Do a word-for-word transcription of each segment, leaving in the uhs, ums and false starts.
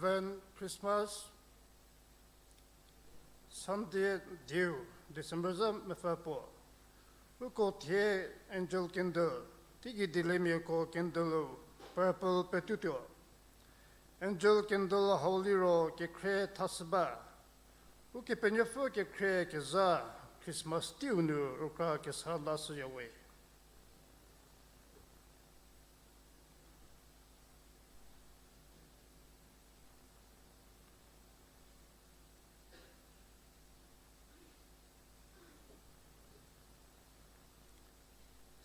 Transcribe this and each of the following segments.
Advent Christmas Sunday dieu, December zha mepfü puo. Uko thie angel candle, teigei dieliemiako candle-u purple petuotuo. Angel candle hau liro kekhrie thashü ba. Ukepenuopfü kekhrie kezha Christmas teiu nu rükra kesa lashüyawe.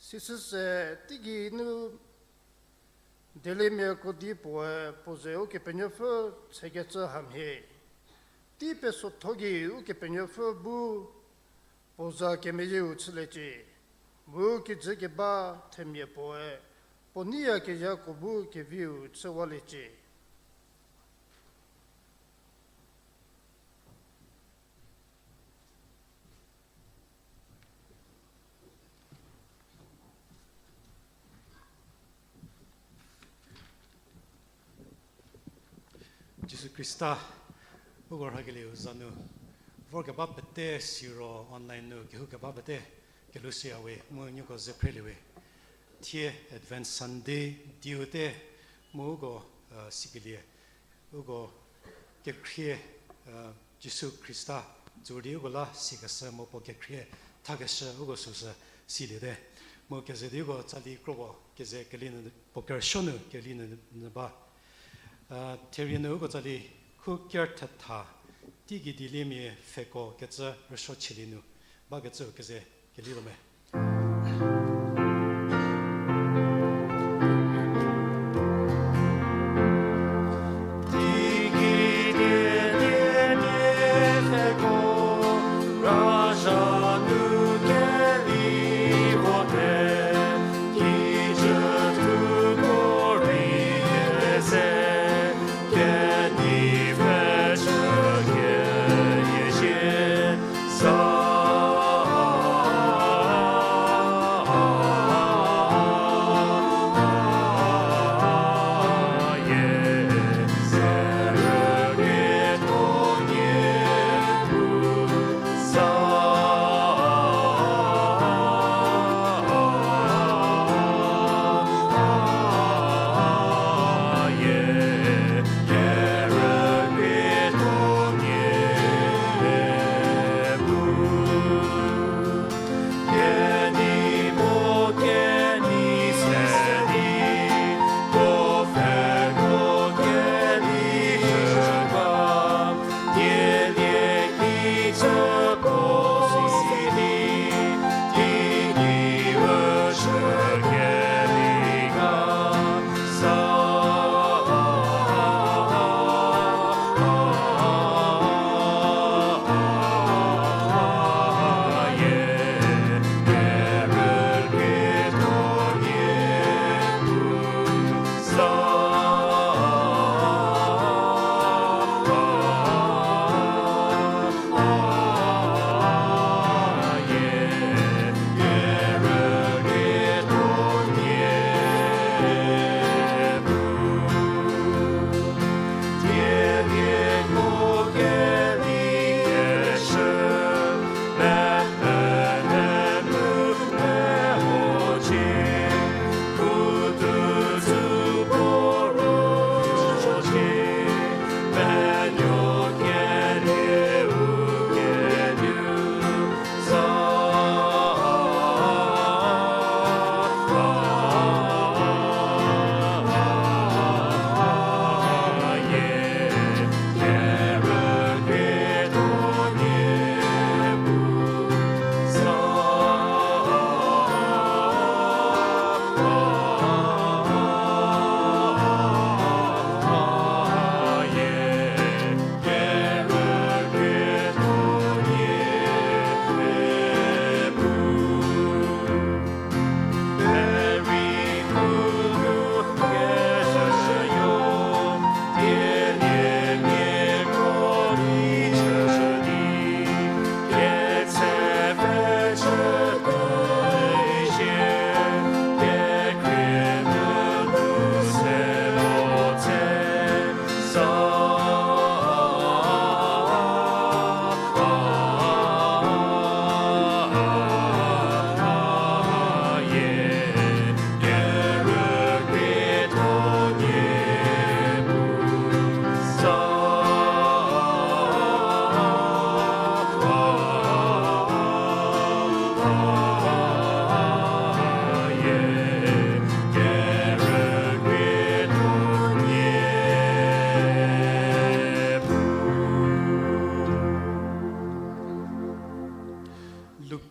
Sisüse teigei nu dieliemiako di puoe puo ze Ukepenuopfü tsekecü hamhie. Tei pesotho gei Ukepenuopfü bu puo za kemeyieu chüliecie. Mu kijü keba themia puoe puo neiyakezhako bu keviu chüwaliecie. Jisu Khrista, uko rhakelieu za nu vorkeba pete siro online nu kehoukeba pete kelushüyawe mu nieko ze phreliewe. Thie Advent Sunday dieu te mu uko, sikelie uko kekhrie, Jisu Khrista, tsur di uko la sikeshü mu puo kekhrie thakeshü uko süsü siliete. Mu keze di uko tsali kropuo keze keli nu, puo kerüsuo nu keli nu, nu ba. Therie nu uko tsali khu ker thetha, teigei dieliemia pfheko kecü rüsuo chielie nu bakecü keze kelituo me.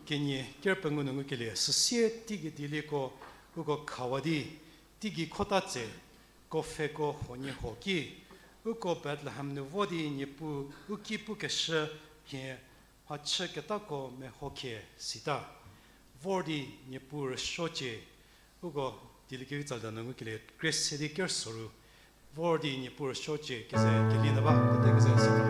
Kenie ker pengou nu ngukelie, süsie teigei dielieko uko khawa di, teigei khota tse, ko pfheko huoniehuo ki, uko Bethlehem nu vo di Niepuu u ki pukeshü hie, mhachü ketako mehokhie sita. Vor di Niepuu rüsuocie, uko dieliekevi tsali da nu ngukelie, krie se di ker soru, vor di Niepuu rüsuocie keze keli nyü ba, pete keze sita.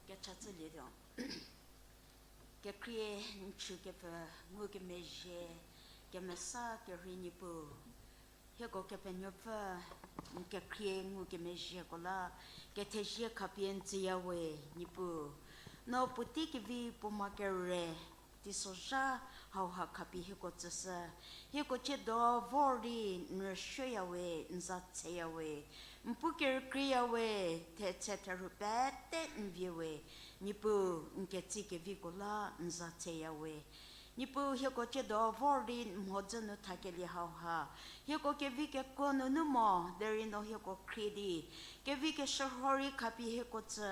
Kechachülietuo. Kekhrie n chükepfü ngukemezhie, kemesa kerhei Niepuu. Hieko Kepenuopfü, n kekhrie ngukemezhieko la, kethezie khapie n tsüya we, Niepuu. No puotei kevi puoma kere, teisozha hauha khapie hieko tsüshü. Hieko tsiedo vor di n rüsuoya we, n za tseya we. N pu kerükriya we, thetse therhu pete n vie we. Niepuu, n ketsie keviko la n za tseya we. Niepuu, hieko tsiedo vor di n mhodzü nu thakelie hauha, hieko kevi kekuo nunu mo, derei no hieko khrie di, kevi keshürho rei khapie hieko tsü,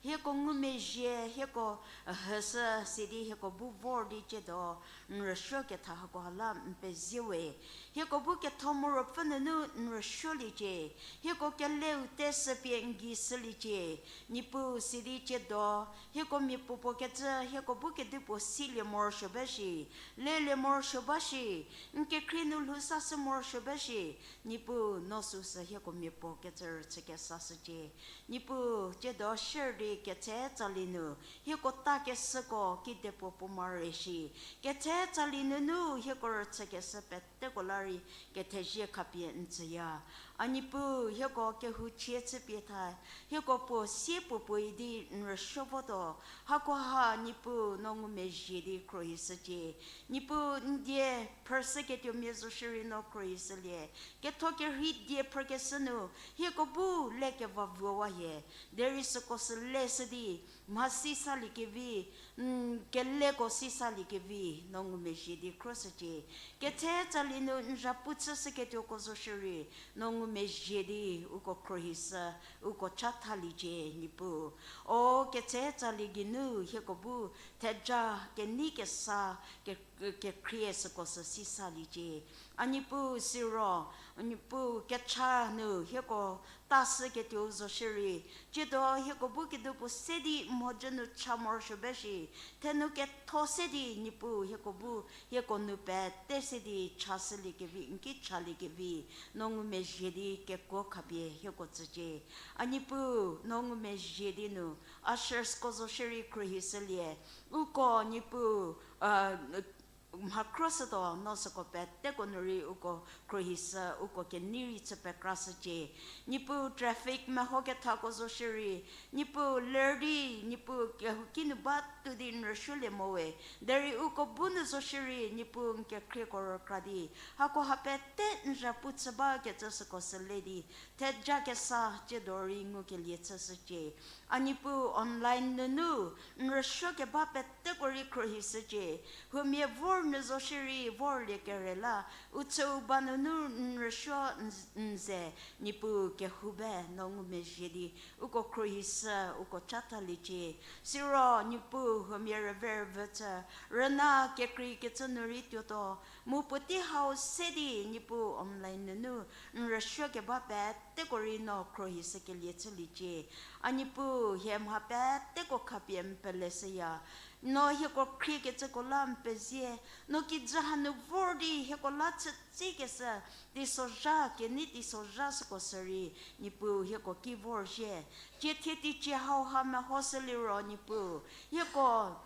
hieko ngumezhie, hieko, hüshü sidi hieko bu vor di tsiedo n rüsuo ketha hakoha la n pezie we. Hieko bu ketho mu ruopfü nunu n rüsuoliecie, hieko keleu teshü pie n gei shüliecie. Niepuu, sidi tsiedo hieko mia puopuo kecü, hieko bu kedipuo silie morosuo ba shi, lelie morosuo ba shi, n kekhrie nu lhou sashü morosuo ba shi, Niepuu no süsü hieko mia puo kecü rüchü kesashücie. Niepuu tsiedo shierei ketse tsali nu, hieko ta keshüko kidepuo puo mare shi, ketse tsali nunu hieko rüchü keshü peteko la rei kethezie khapie n tsüya. A Niepuu hieko kehou chie chüpie tha, hieko puo sie puo puoi di n rüsuo votuo, hakoha Niepuu no ngumezhie di khruohishücie. Niepuu n die phrüshüketuomia zo shierei no khruohishülie. Ketho kerhei die phrükeshü nu, hieko bu le kevavuowa hie. Derei süko sü leshü di, mhasi saliekevi, n keleko si saliekevi, no ngumezhie di khruohishücie. Ketse tsali nu n zhapu chüshüketuoko zo shierei, no ngumezhie di uko khruohishü, uko chathaliecie Niepuu. O ketse tsali geinu hieko bu theja kenei kesa ke, kekhrie süko sü si saliecie. A Niepuu siro, Niepuu kecha nu hieko tashüketuo zo shierei, tsiedo hieko bu kedipuo se di mhodzü nu cha morosuo ba shi, thenu ketho se di Niepuu hieko bu, hieko nu pete se di chashüliekevi, n ki chaliekevi, no ngumezhie di kekuo khapie hieko tsücie. A Niepuu no ngumezhie di nu, ushersko zo shierei khruohishülie, uko Niepuu, mha khruoshütuo, no süko peteko nu rei uko khruohishü, uko kenei rei chü pekrashücie. Niepuu traffic meho kethako zo shierei, Niepuu ler di, Niepuu kehouki nu ba tuo di n rüsuolie mo we. Derei uko bu nu zo shierei, Niepuu n kekhrieko rükra di, hakoha pete n zhapu chü bakecü süko sü le di, theja kesa tsiedo rei ngukelie chüshücie. A Niepuu online nunu n rüsuo keba peteko rei khruohishücie. Huomia vor nu zo shierei vorlie kere la, u chüu ba nunu n rüsuo n, n ze, Niepuu kehou be no ngumezhie di, uko khruohishü, uko chathaliecie. Siro Niepuu huomia rüve rüvü chü, rüna kekreikecü nu rei tuotuo, mu puotei hau se di Niepuu online nunu n rüsuo keba peteko rei no khruohishükelie chüliecie. A Niepuu hie mha peteko khapie n peleshüya. No hieko khriekecüko la n pezie, no kijü hanu vor di hieko la chütsikeshü, teisozha kenei teisozha süko sü rei, Niepuu hieko ki vorzhie. Cie thie teicie hauha mehoshü liro Niepuu, hieko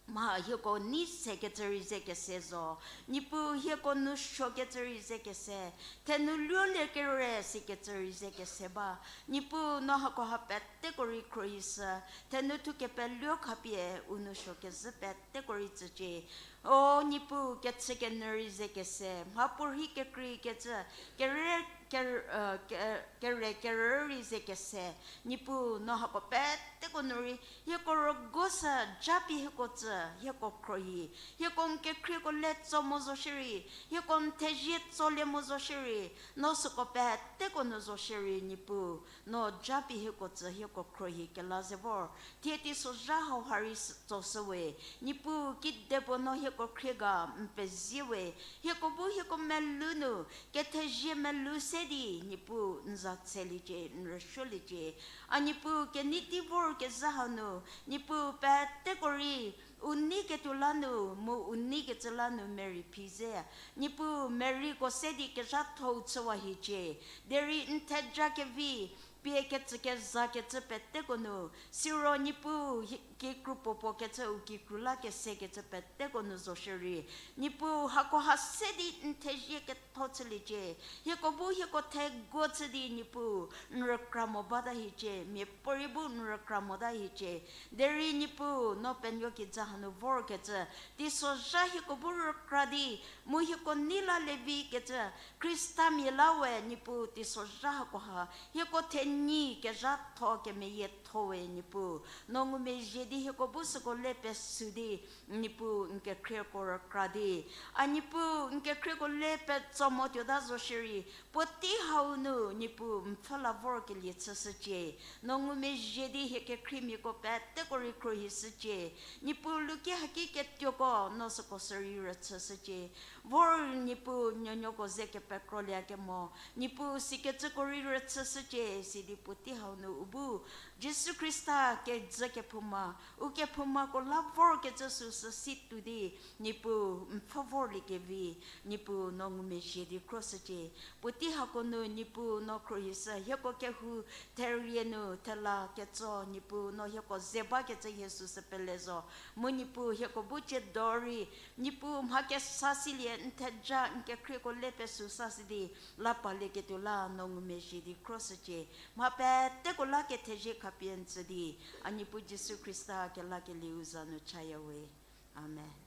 mha hieko nei sekecü rei ze kese zo. Niepuu hieko nu suokecü rei ze kese, thenu luolie kere sikecü rei ze kese ba. Niepuu no hakoha peteko rei khruohishü, thenu thukepeluo khapie u nou suo kezhü peteko rei tsücie. O Niepuu kechükenyü rei ze kese, mhapuorei kekreikecü, kere, ker, e, ke, kere kerü rei ze kese, Niepuu no hako peteko nu rei, hieko rügo sü japie hieko tsü, hieko khruohi, hieko n kekhrieko le tso mo zo shierei, hieko n thezie tsolie mo zo shierei, no süko peteko nu zo shierei, Niepuu, no japie hieko tsü, hieko khruohi kela ze vor, thie teisozha hauha rei s-, tsoshü we, Niepuu kidepuo no hieko khrie ga n pezie we, hieko bu hieko melou nu, kethezie melou se di, Niepuu n za tsheliecie, n rüsuoliecie. A Niepuu kenei tei vorkezhü hanu, Niepuu peteko rei, u nei ketuo la nu, mu u neikecü la nu merei phi ze. Niepuu mereiko se di kezhathou chüwa hiecie. Derei n theja kevi, pie kecü kezakecü peteko nu, siro Niepuu hi-, kikru puopuo kecü u kikru la kesekecü peteko nu zo shierei, Niepuu hakoha se di n thezie ketho chüliecie. Hieko bu hieko theguo chü di Niepuu n rükra mo bata hiecie, miapuorei bu n rükra mota hiecie. Derei Niepuu no penuo kijü hanu vorkecü, teisozha hieko bu rükra di, mu hieko nei la levi kecü, Khristamia la we Niepuu teisozha hakoha, hieko thenyi kezhatho kemeyietho we Niepuu, no ngumezhie di hieko bu süko le pesü di, Niepuu n kekhrieko rükra di. A Niepuu n kekhrieko le petso mo tuota zo shierei, puotei hau nu Niepuu n pfhü la vorkelie chüshücie. No ngumezhie di hie kekhriemiako peteko rei khruohishücie. Niepuu luki haki ketuoko no süko sü rei rüchüshücie. Vor Niepuu nuonuoko ze kepekrolie kemo, Niepuu sikecüko rei rüchüshücie, sidi puotei hau nu u bu Jisu Khrista kejü kephouma, U kephoumako la vorkecü süsü si tuo di, Niepuu, n pfhü vorliekevi, Niepuu no ngumezhie di khroshücie. Puotei hako nu Niepuu no khruohishü, hieko kehou therie nu thela ketso, Niepuu no hieko ze bakecü hie süsü pele zo. Mu Niepuu hieko bu tsiedo rei, Niepuu mha kesa silie n theja n kekhrieko le pesü sa si di, la palieketuo la no ngumezhie di khroshücie. Mha peteko la kethezie khapie n tsü di, a Niepuu Jisu Khrista kelakelieu za nu chaya we. Amen.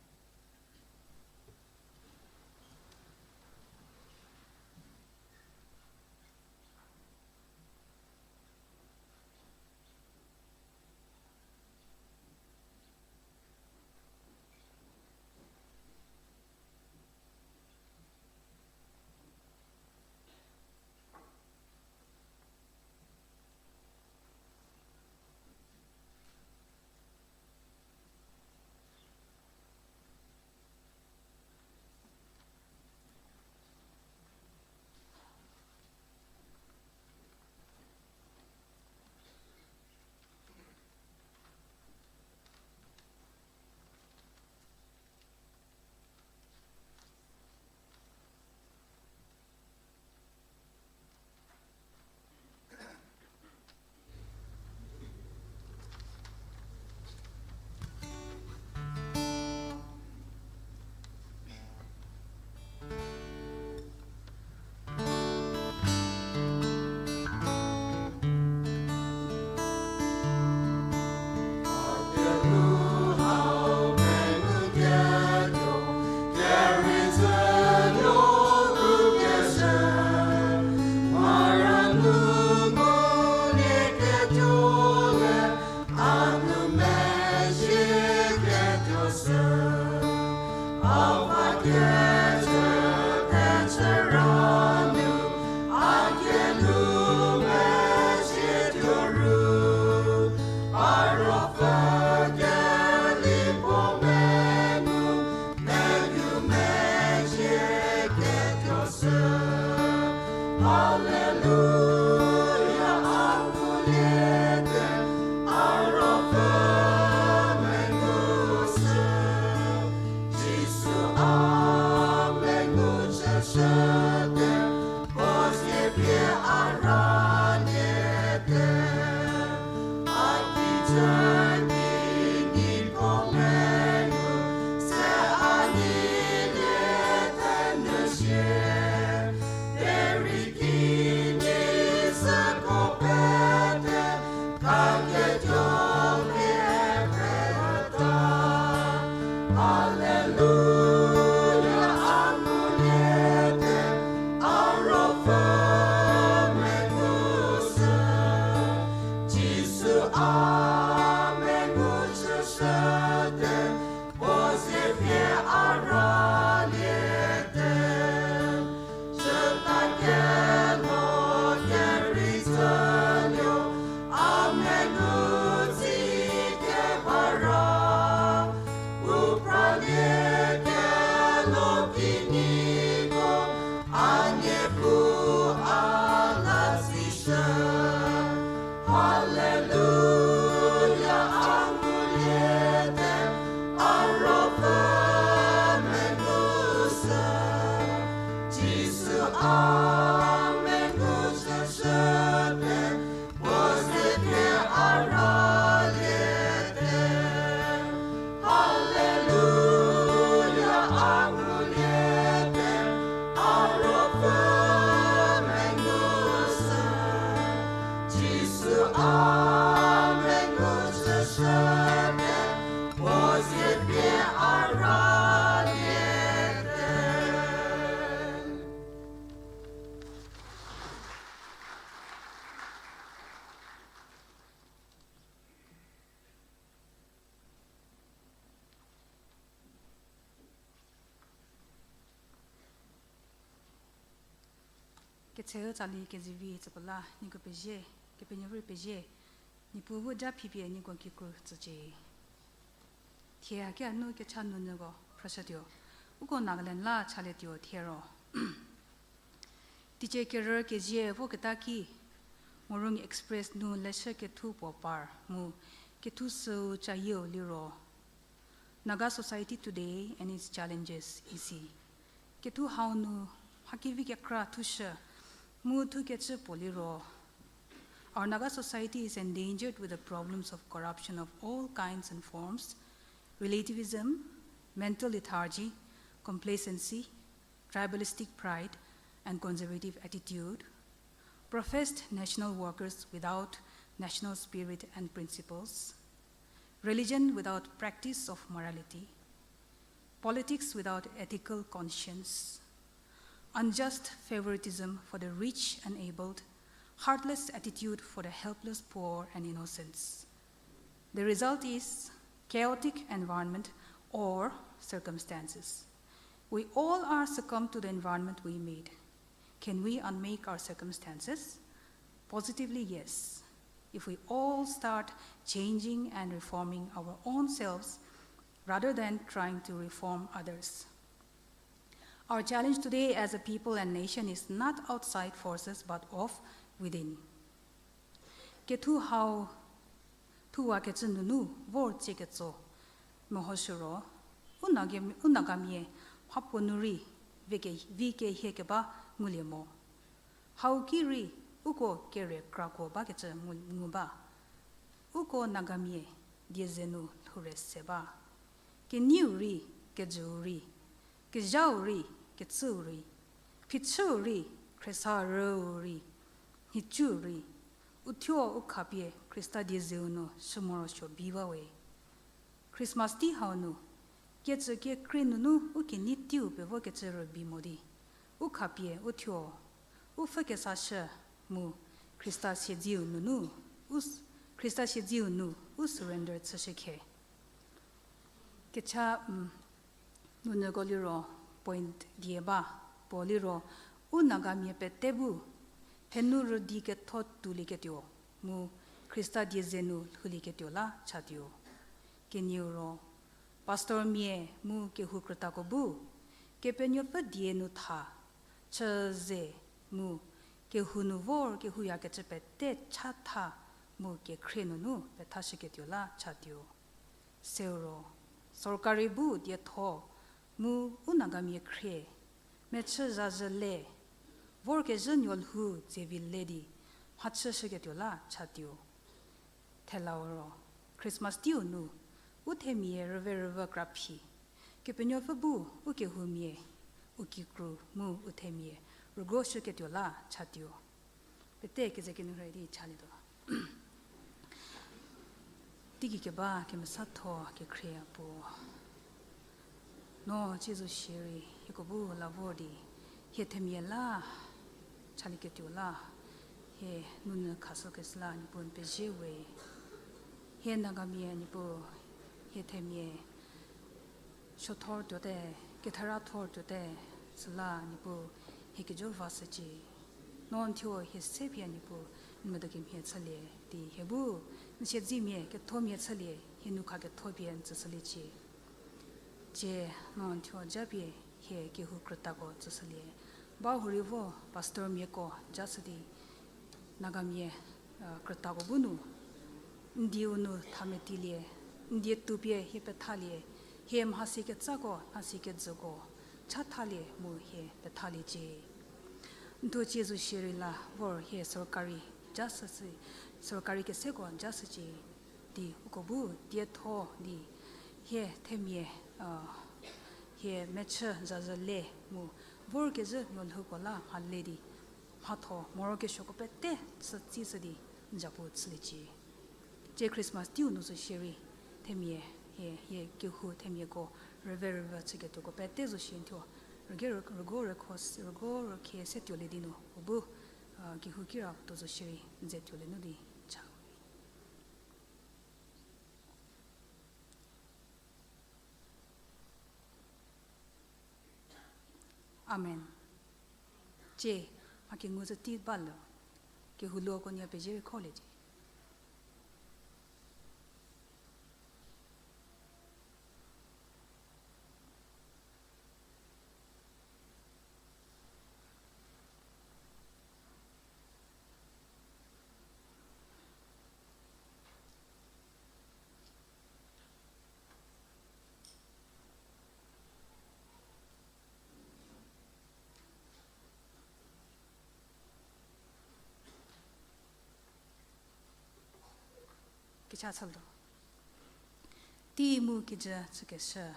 Kecheu tsali kezivi tsüpela nieko pezie, Kepenuopfü pezie, Niepuu bu ja phipie nieko kikru tsücie. Thie haki a nu kecha nunyüko phrüshütuo, uko Nagaland la chalietuo thie ro. Teicie kerü kezie voketa ki, Morung Express nu leshü kethu puo par mu Kethu süu chayieu liro, Naga society today and its challenges isi. Kethu hau nu mha kevi kekra thushü, mu thukecü puo liro, our Naga society is endangered with the problems of corruption of all kinds and forms, relativism, mental lethargy, complacency, tribalistic pride, and conservative attitude, professed national workers without national spirit and principles, religion without practice of morality, politics without ethical conscience, unjust favoritism for the rich and abled, heartless attitude for the helpless, poor, and innocents. The result is chaotic environment or circumstances. We all are succumb to the environment we made. Can we unmake our circumstances? Positively, yes. If we all start changing and reforming our own selves rather than trying to reform others. Our challenge today as a people and nation is not outside forces but of within. Kethu hau thuwakecü nunu vor tsie ketso mehoshü ro, u Naga-, u Nagamia mhapuo nu rei vi ke-, vi kehie keba ngulie mo. Hau ki rei uko kere krakuo bakecü ngu, ngu ba. Uko Nagamia die ze nu lhoure se ba. Kenieu rei, kejüu rei, kezhau rei, kechüu rei, phichüu rei, khriesa rüu rei, nhicu rei, uthuo u khapie Khrista die zeu nu shü morosuo bi ba we. Christmas tei hau nu, kecü kekrie nunu u kenei teiu pevokecü rübei mo di, u khapie uthuo, u pfhükesashü mu Khrista siedzeu nunu, u s-, Khrista siedzeu nu u surrender chüshü khe. Kecha, mm, nunyüko liro point die ba, puo liro, u Nagamia pete bu, thenu rüdi ketho tuolieketuo, mu Khrista die ze nu lhoulieketuo la chatuo. Kenieu ro, pastormia mu kehou krütako bu, Kepenuopfü die nu tha, chü ze mu kehou nu vor kehouyakecü pete chatha mu kekhrie nunu pethashüketuo la chatuo. Seu ro, sorkari bu dietho mu u Nagamia khrie, mechü zhazhü le, vorkezhü nuolhou tsevi le di mhachüshüketuo la chatuo. Thelau ro, Christmas teiu nu, u themia rüve rüvü kraphi, Kepenuopfü bu u kehoumia, u kikru mu u themia rügoshüketuo la chatuo. Pete keze kinu rei di chalietuo. Teigei keba kemesatho kekhrie Apuo, no cie zo shierei hieko bu la vor di, hie themia la chalieketuo la, hie nunyü khashükeshü la Niepuu n pezie we. Hie Nagamia Niepuu, hie themia suothor tuote, kethera thor tuote, süla Niepuu hie kejo vashücie. No n thuo hie se pie Niepuu n medo kemhie chülie di hie bu n siedzemia kethomia chülie, hie nu kha ketho pie n tsüshüliecie. Cie, no n thuo japie hie kehou krütako tsüshülie. Ba hurei vo pastormiako jashü di Nagamia krütako bu nu n dieu nu thametilie, n die tupie hie pethalie, hie mhasi ketsako, mhasi kejüko chathalie mu hie pethaliecie. N thuo cie zo shierei la vor hie sorkari jashüshü, sorkari keseko jashücie di uko bu dietho di hie themia, hie mechü zhazhü le mu vorkezhü nuolhouko la mhale di mhatho morokesuoko pete chütsishü di n zapu chüliecie. Cie Christmas teiu nu zo shierei themia, hie, hie kehou themiako rüve rüvü chüketuoko pete zo shie n thuo rüge rü-, rügo rükho s-, rügo rükhe se tuolie di nu u bu kehou kira tuo zo shierei n ze tuolie nu di cha. Amen. Cie, mha kengu zü tei ba lo, kehou luoko nia pezie rei kholiecie. Cha chülu. Tei mu kijü chükeshü,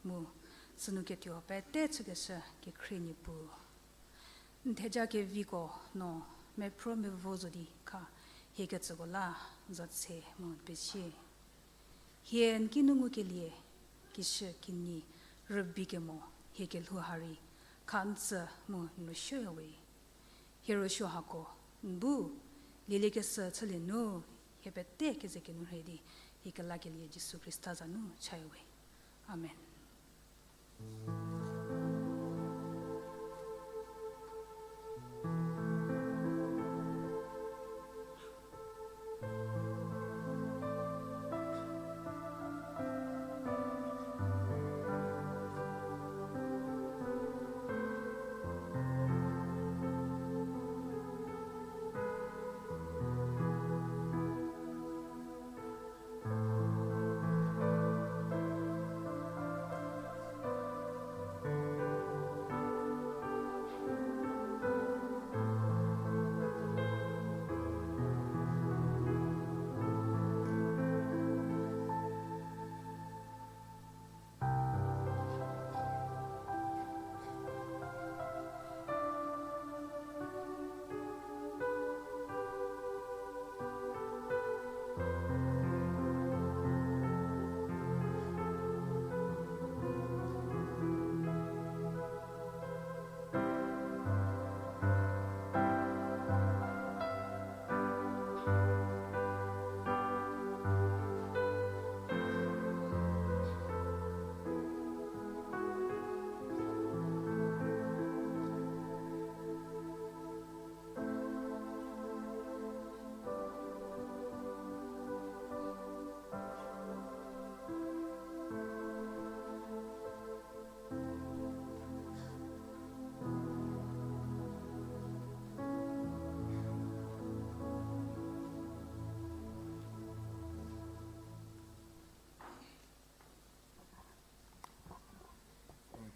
mu sünu ketuo pete chükeshü kekhrie Niepuu, n theja keviko no mephruo mevo zo di kha, hie kecüko la za tse mu n pezie. Hie n kinu ngukelie, kishü kinyi rübei kemo, hie kelhou ha rei kha n tsü mu n rüsuoyawe. Hie rüsuo hako n bu lieliekeshü chülie nu, hie pete keze kenu rhei di, hie kelakelie Jisu Khrista za nu chaya we. Amen.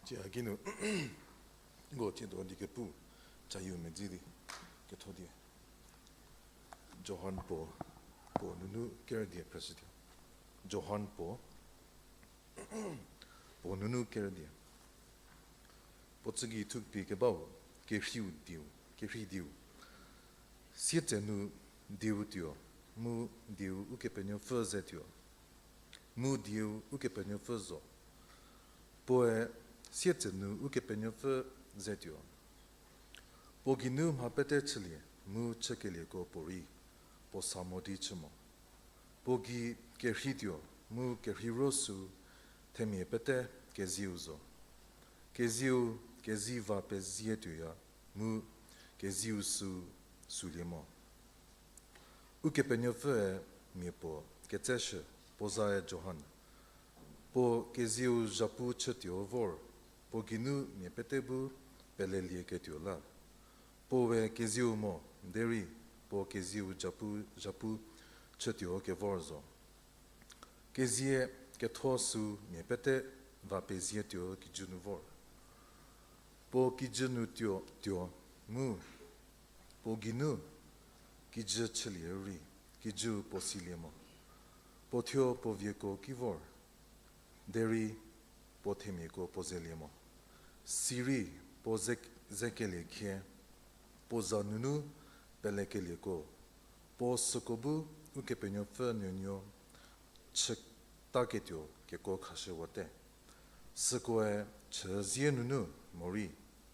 Tsie haki nu, nko tsiedo di kepu, cayieu medzi di, ketho die. Johan puo, puo nunu kerüdie phrüshütuo. Johan puo, puo nunu kerüdie. Puo tsügei thupie kebau, kerheiu dieu, kerhei dieu. Sietsenu dieu tuo, mu dieu Ukepenuopfü ze tuo, mu dieu Ukepenuopfü zo. Puoe sietsenu Ukepenuopfü ze tuo. Puo geinu mha pete chülie mu chükelieko puorei puo sa mo di chü mo. Puo gei kerhei tuo mu kerhei ro sü themia pete kezieu zo. Kezieu kezi va pezie tuoya mu kezieu sü sülie mo. Ukepenuopfüe mia puo ketseshü, puo zae Johan. Puo kezieu zhapu chütuo vor, puo geinu mia pete bu pelelieketuo la. Puo we kezieu mo, derei puo kezieu zhapu, zhapu chütuo kevor zo. Kezie ketho sü mia pete va pezie tuo kijü nu vor. Puo kijü nu tuo, tuo mu, puo geinu kijü chülie rei, kijü puo silie mo. Puo thuo puo vieko ki vor, derei puo themiako puo zelie mo. Sirei puo ze, zekelie khie, puo za nunu pelekelieko, puo süko bu Ukepenuopfü nuonuo chütaketuo kekuo khashüwate. Sükoe chüzie nunu morei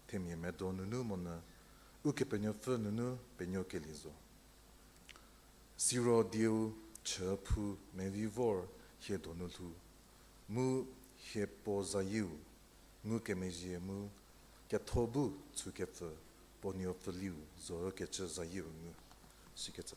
themia medo nunu monyü Ukepenuopfü nunu penuokelie zo. Siro dieu chü phu mevi vor hie donu lhou, mu hie puo zayieu ngukemezhie mu ketho bu chükepfü puo nuopfüliu zo ükecü zayieu ngu. Sikecü.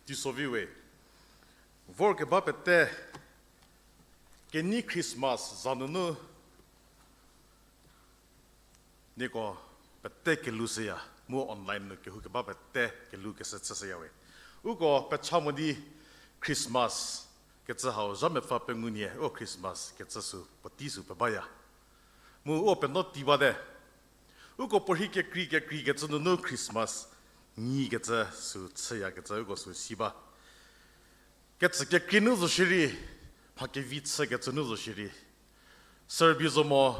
Teisovi we, vorkeba pete, kenei Christmas za nunu, nieko pete kelou shüya, mu online nu kehoukeba pete kelou keshü chüshüya we. Uko pecha mo di, Christmas kecü hau zha mepfü pengou nie, o Christmas kecü sü puotei sü pebaya. Mu o penuo tei bate. Uko puorhi kekrei kekreikecü nunu Christmas nyikecü sü chüyakecü uko sü si ba. Kecü kekrei nu zo shierei, mha kevi chükecü nu zo shierei, serbi zo mo,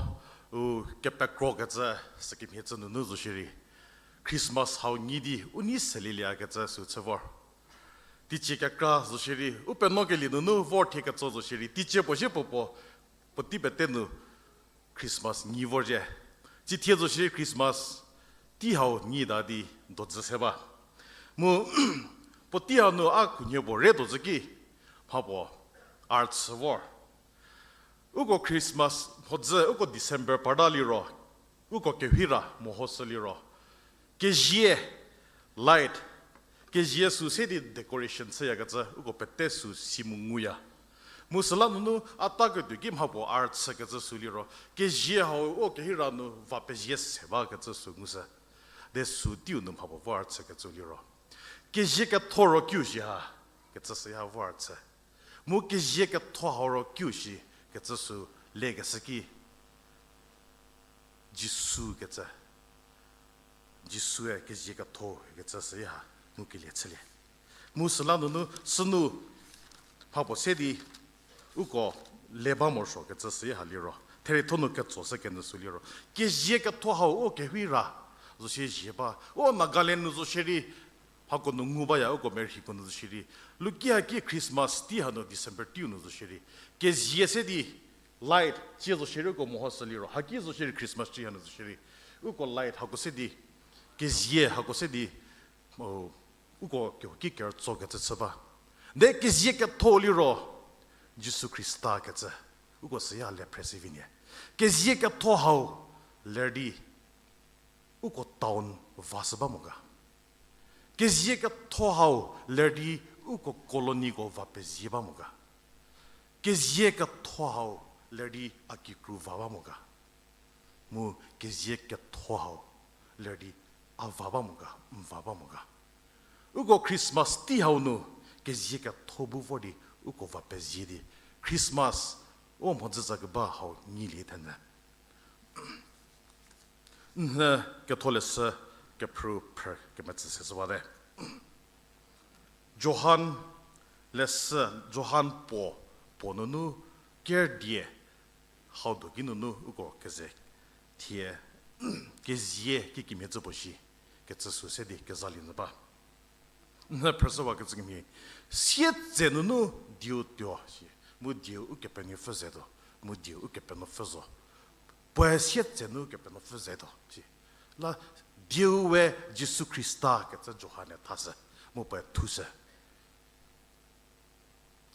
u kepekrokecü, sükemhie cü nunu zo shierei, Christmas hau nyi di u nei selieliekecü sü chü vor. Teicie kekra zo shierei, u penuokelie nunu vor thie ketso zo shierei, teicie puo shie puo puo, puotei pete nu Christmas nyi vorzhie. Tsithie zo shierei Christmas tei hau nyi ta di dojü se ba. Mu puotei hau nu a khunhie puo re dojü ki, mha puo a rüchü vor. Uko Christmas mhodzü uko December parta liro, uko kehira mehoshü liro, kezie, light, kezie sü se di decoration chüyakecü uko pete sü si mu nguya. Mu süla nunu a taketuo ki mha puo a rüchükecü sü liro, kezie hau u kehira nu va pezie se bakecü sü ngushü. De sü teiu nu mha puo vo a rüchükecü liro, kezie ketho ro kiu shi ha, kecü süha vo a rüchü. Mu kezie ketho hau ro kiu shi, kecü sü lekeshü ki, Jisu kecü, Jisue kezie ketho kecü süha ngukelie chülie. Mu süla nunu sünu mha puo se di uko le ba morosuokecü süha liro, therietho nu ketso se kenyü sü liro, kezie ketho hau u kehira zo shie zie ba. O Nagaland nu zo shierei, hako nu ngu baya, uko merhiko nu zo shierei, luki haki Christmas tei hanu December teiu nu zo shierei, kezie se di light cie zo shierei uko mehoshü liro, haki zo shierei Christmas tree hanu zo shierei, uko light hako se di, kezie hako se di, o, uko kehouki kerütsokecü chü ba. De kezie ketho liro, Jisu Khrista kecü, uko süya le phre se vi nie. Kezie ketho hau ler di uko town vashü ba mo ga. Kezie ketho hau ler di uko colonyko va pezie ba mo ga. Kezie ketho hau ler di a kikru va ba mo ga. Mu kezie ketho hau ler di a va ba mo ga, n va ba mo ga. Uko Christmas tei hau nu kezie ketho bu vor di uko va pezie di Christmas o mhodzü za keba hau nyilie thenyü. N ketholeshü kephrü phrü kemetsü se zü bate. Johan leshü, Johan puo, puo nunu ker die hau do ki nunu uko keze thie kezie kikemhie cü puo shi kecü sü se di kezalie nyü ba. N phrüshüwakecü kemhie, sietse nunu dieu tuo shi, mu dieu Ukepenuopfü zetuo, mu dieu Ukepenuopfü zo. Puoe sietse nu Ukepenuopfü zetuo shi. La dieu we Jisu Khrista kecü Johan-e thashü, mu puoe thushü.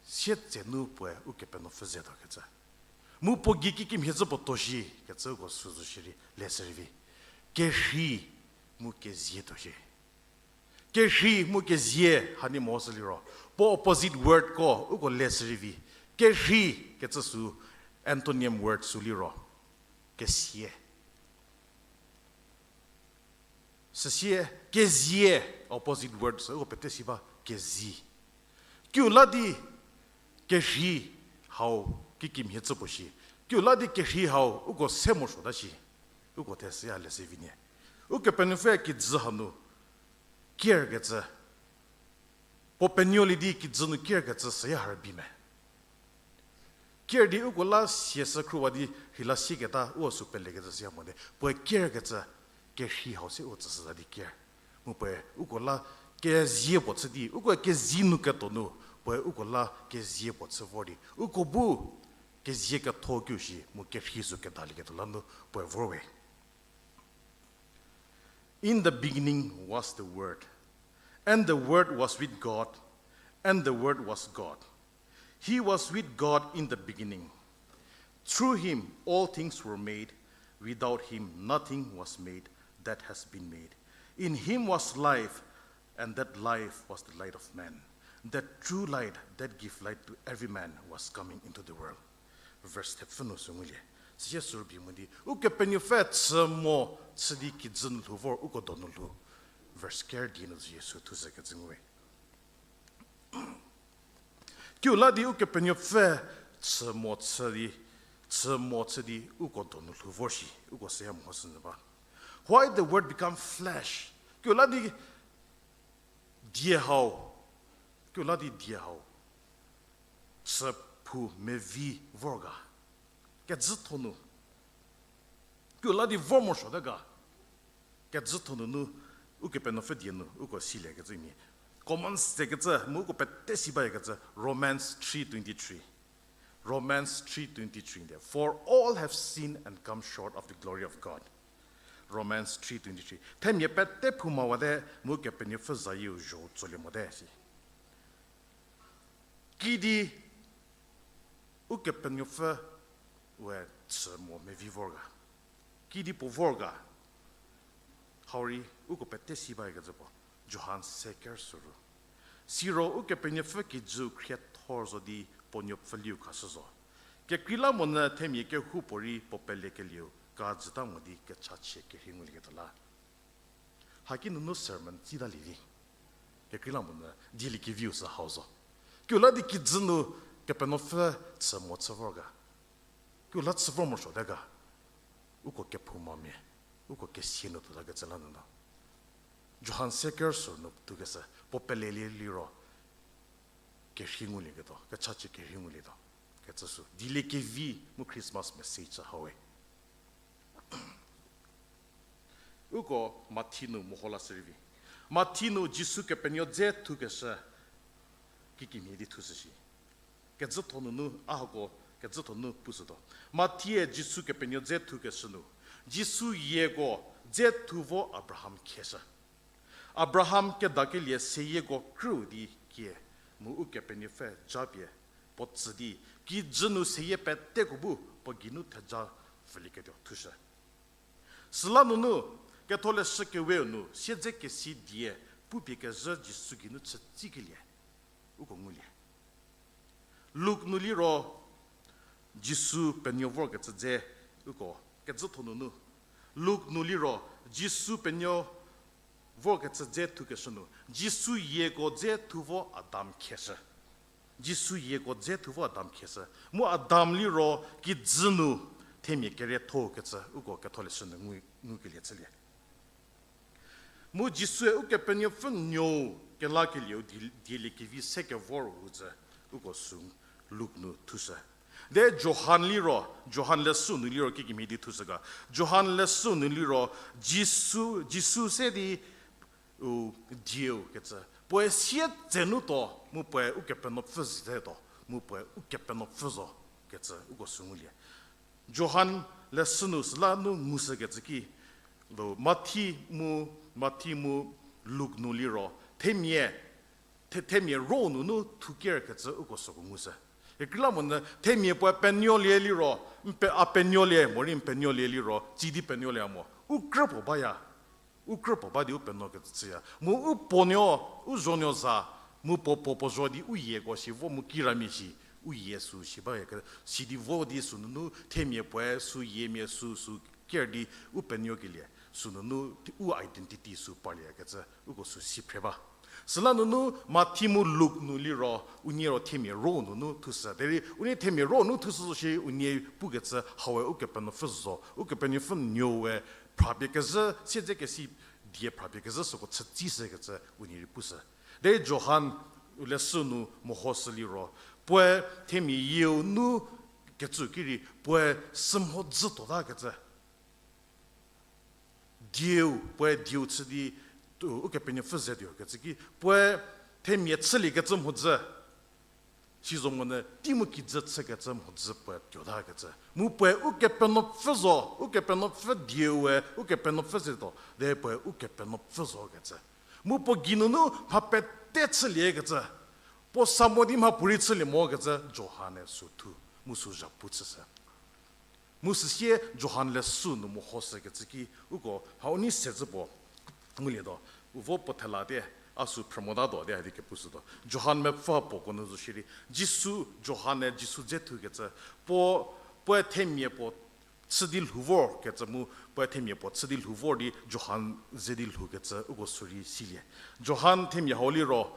Sietse nu puoe Ukepenuopfü zetuo kecü. Mu puo gei kikemhie cü puo tuo shi kecü uko sü zo shierei leshü rei vi. Kerhei mu kezie tuo shi. Kerhei mu kezie hanie mehoshü liro, puo opposite wordko uko leshü rei vi. Kerhei kecü sü antonym word sü liro, kesia. Süsie kezie, opposite word sü uko pete si ba, kezi. Kiu la di kerhei hau kikemhie cü puo shi. Kiu la di kerhei hau uko se morosuota shi. Uko the süya leshü vi nie. Ukepenuopfü kijü hanu kerkecü, puo penuolie di kijü nu kerkecü süya ha rübei me. Ker di uko la siashü khruwa di rheila sieketa u sü pelekecü süya mote. Puoe kerkecü, kerhei hau se u tsüshüta di ker. Mu puoe uko la kezie puo chü di, uko kezie nu ketuo nu, puoe uko la kezie puo chü vor di uko bu kezie ketho kiu shi mu kerhei sü kedalieketuo la nu puoe vor we. In the beginning was the Word, and the Word was with God, and the Word was God. He was with God in the beginning. Through him all things were made. Without him nothing was made that has been made. In him was life, and that life was the light of man. That true light that give light to every man was coming into the world. Verse thepfü nu sü ngulie. Süsie sü rübei mo di, Ukepenuopfü chü mo chü di kijü nu lhou vor uko donu lhou. Verse ker di nu süsie sü thushükecü nguwe. Kiu la di Ukepenuopfü chü mo chü di, chü mo chü di uko donu lhou vor shi, uko seya mo sü nyü ba. Why the word become flesh? Kiu la di die hau, kiu la di die hau, chü phou mevi vor ga, kejütho nu. Kiu la di vor morosuote ga, kejütho nunu, Ukepenuopfü die nu uko siliekecü mia. Common sekecü, mu uko pete si bayakecü, Romans three twenty-three. Romans three twenty-three de, For all have sinned and come short of the glory of God. Romans three twenty-three. Themia pete phoumawate, mu Kepenuopfü zayieu zho tsolie mote si. Kidi Ukepenuopfü we chü mo mevi vor ga. Kidi puo vor ga. Hau rei uko pete si bayakecü puo. Johan se ker süru. Siro Ukepenuopfü kijüu khriethor zo di puo nuopfüliu khashü zo. Kekreilamonyü themia kehoupuorei puo pelekelieu kajüta mo di kechachie kerhei ngulieketuo la. Haki nunu sermon tsitalie vi. Kekreilamonyü dieliekeviu sü hau zo. Kiu la di kijü nu Kepenuopfü chü mo chü vor ga. Kiu la chü vor morosuote ga. Uko kephoumamia, uko kesia nu tuotakecü la nunu. Johan se ker süru nu thukeshü, puo pelelie liro, kerhei ngulieketuo, kechachie kerhei ngulietuo. Kecü sü, dieliekevi mu Christmas message hau we. Uko Mathi nu meho la shürei vi. Mathi nu Jisu kepenuo dze thukeshü kikimhie di thushü shi. Kejütho nunu, a hako kejütho nu pushütuo. Mathie Jisu kepenuo dze thukeshü nu, Jisu yieko dze thu vo Abraham khieshü. Abraham kedakelie seyieko krüu di kie, mu Ukepenuopfü japie puo tsü di, kijü nu seyie peteko bu puo geinu theja pfülieketuo thushü. Süla nunu, Ketholeshü Keweu nu siedzekesi die pupie kezhü Jisu geinu chütsikelie uko ngulie. Luk nu liro, Jisu penuo vorkecü dze uko kejütho nunu. Luk nu liro, Jisu penuo vorkecü dze thukeshü nu, Jisu yieko dze thu vo Adam khieshü. Jisu yieko dze thu vo Adam khieshü. Mu Adam liro kijü nu themia kerietho kecü uko Ketholeshü nu ngu, ngukelie chülie. Mu Jisue Ukepenuopfü nuou kelakelieu die, dieliekevi se kevor hu zü uko sü Luk nu thushü. De Johan liro, Johan leshü nu liro kikemhie di thushü ga. Johan leshü nu liro Jisu, Jisu se di u dieu kecü. Puoe sietsenu tuo, mu puoe Ukepenuopfü zetuo, mu puoe Ukepenuopfü zo kecü uko sü ngulie. Johan leshü nu süla nu ngushükecü ki, lo Mathi mu, Mathi mu Luk nu liro, themia, the, themia ro nunu thukerkecü uko süko ngushü. Kekreilamonyü themia puoe penuolie liro, n pe, a penuolie, morei n penuolie liro, tsidi penuolie mo. U krü puo baya. U krü puo ba di u penuokecü chüya. Mu u puonuo, u zonuo za, mu puo puo puo zo di u yieko si vo mu kiramia shi, u yie sü si baya ke, sidi vo di sünunu themia puoe sü yiemia sü sü ker di u penuokelie, sünunu u identity sü parliekecü uko sü si phre ba. Süla nunu Mathi mu Luk nu liro, unie ro themia ro nunu thushü. Derei unie themia ro nu thushü zo shi unie pukecü haue Ukepenuopfü zo, Ukepenuopfü nuoue phrapie kezhü, siedzekesi die phrapie kezhü süko chütsishükecü unie rei pushü. Derei Johan leshü nu mehoshü liro, puoe themia yieu nu kecü ki rei, puoe sümhodzü tuotakecü. Dieu, puoe dieu chü di, u, Ukepenuopfü ze tuo kecü ki, puoe themia chüliekecü mhodzü. Sizomonyü tei mu kijü chükecü mhodzü puoe tuotakecü. Mu puoe Ukepenuopfü zo, Ukepenuopfü dieue, Ukepenuopfü zetuo, de puoe Ukepenuopfü zo kecü. Mu puo geinunu mha pete chüliekecü. Puo sa mo di mha puo rei chülie mokecü Johan-e sü thu, mu sü zhapu chüshü. Mu süsie Johan leshü nu mehoshükecü ki, uko hau nei se zü puo, ngulietuo, u vo puo thela te, a sü phrümotatuo te, hadi kepushütuo. Johan mepfü puoko nu zo shierei, Jisu, Johan-e Jisu dze thukecü, puo, puoe themia puo chü di lhou vorkecü mu, puoe themia puo chü di lhou vor di Johan ze di lhoukecü, uko sü rei silie. Johan themia hau liro,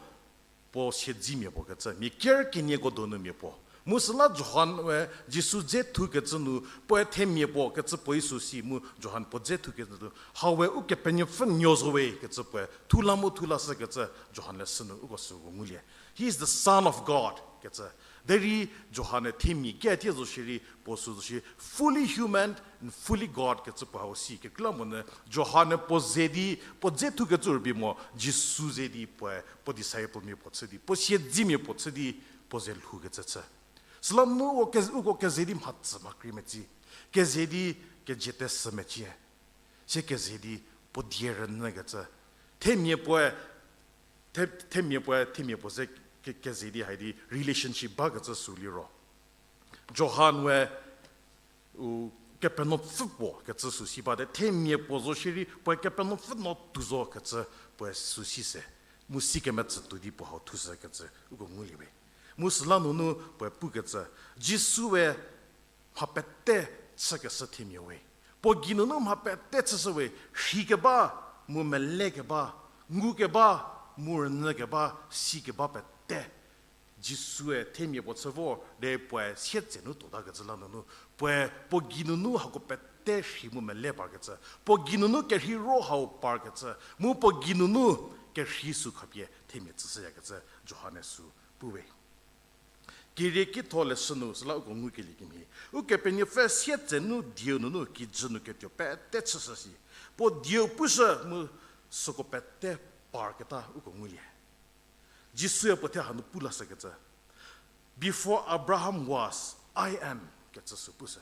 Puo siedzimia puo kecü, mia ker kenieko donu mia puo. Mu süla Johan we Jisu dze thukecü nu, puoe themia puo kecü puo Jisu si mu Johan puo dze thukecü nu, hau we Ukepenuopfü nuo zo we kecü puoe, thula mu thulashü kecü Johan leshü nu uko süko ngulie. He is the Son of God kecü. Derei Johan-e themia ke tie zo shierei, puo sü zo shierei, fully human and fully God kecü puo hau si. Kekreilamonyü Johan-e puo ze di, puo dze thukecü rübei mo, Jisu ze di puoe, puo disciple mia puo chü di, puo siedzimia puo chü di, puo ze lhoukecü chü. Süla nu uko ke-, uko keze di mhatsü mha krie mecie. Keze di kejiete sü mecie. Sie keze di puo die rünyükecü. Themia puoe, the-, themia puoe, themia puo ze ke-, keze di hai di relationship bakecü sü liro. Johan we, u, Kepenuopfü puo kecü sü si bate, themia puo zo shierei, puoe Kepenuopfü nuo tuo zo kecü puoe sü si se. Mu si kemetsü tuo di puo hau thushükecü uko ngulie we. Mu süla nunu puoe pukecü, Jisu we mha pete chükeshü themia we. Puo geinunu mha pete chüshü we, rhei keba, mu mele keba, ngu keba, mu rünyü keba, si keba pete. Jisue themia puo chü vor, de puoe sietsenu tuotakecü la nunu, puoe puo geinunu hako pete rhei mu mele parkecü, puo geinunu kerheiro hau parkecü, mu puo geinunu kerhei sü khapie themia chüshüyakecü Johan-e sü pu we. Kerieki tho leshü nu süla uko ngukelie kemhie, Ukepenuopfü sietsenu dieu nunu kijü nu ketuo pete chüshü si. Puo dieu pushü mu süko pete parketa uko ngulie. Jisue puo the hanu pu lashükecü, Before Abraham was, I am, kecü sü pushü.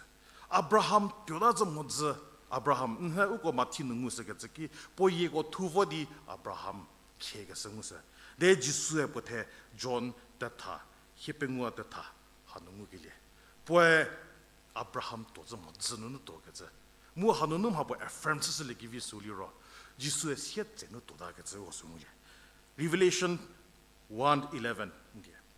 Abraham tuota zhü mhodzü, Abraham, nhie uko Mathi nu ngushükecü ki, puo yieko thu vo di Abraham khiekeshü ngushü. De Jisue puo the John tetha, hiepengou tetha, hanu ngukelie. Puoe Abraham tuo zhü mhodzü nunu tuokecü. Mu hanunu mha puo affirm chüshüliekevi sü liro, Jisue sietsenu tuotakecü uko sü ngulie. Revelation one eleven,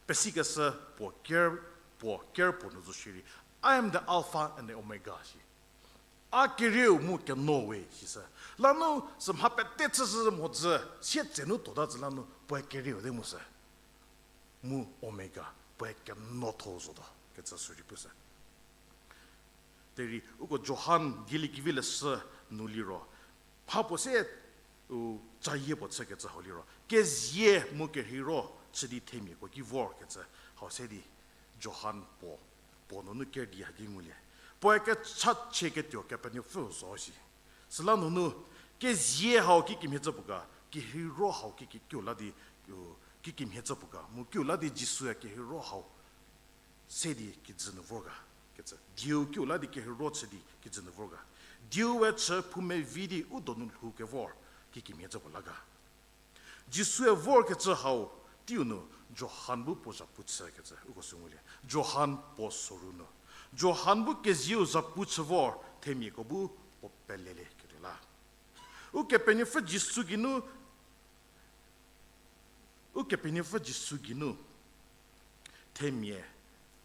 pesikeshü puo ker, puo ker puo nu zo shierei, I am the Alpha and the Omega, shi. A kerieu mu keno we, sisü. Lanu sü mha pete chüshü mhodzü, sietsenu tuota zhü lanu puoe kerieu te mu sü. Mu Omega, puoe kenotho zotuo, kecü sü rei pushü. Derei uko Johan dieliekevi leshü nu liro, mha puo se, u, cayie puo chükecü hau liro, kezie mu kerheiro chü di themiako ki vorkecü hau se di Johan puo, puo nunu ker di haki ngulie. Puoe kechachie ketuo Kepenuopfü zo shi. Süla nunu, kezie hau kikemhie tsü puo ga, kerheiro hau ki, ki, kiu la di, u, kikemhie tsü puo ga, mu kiu la di Jisue kerheiro hau se di kijü nu vor ga, kecü. Dieu kiu la di kerheiro chü di kijü nu vor ga. Dieu we chü phou mevi di u donu lhou kevor kikemhie tsü puo la ga. Jisue vorkecü hau teiu nu Johan bu puo zhapu chükecü uko sü ngulie. Johan puo soru nu. Johan bu kezieu zhapu chü vor themiako bu puo pelelieketuo la. Ukepenuopfü Jisu geinu, Ukepenuopfü Jisu geinu themia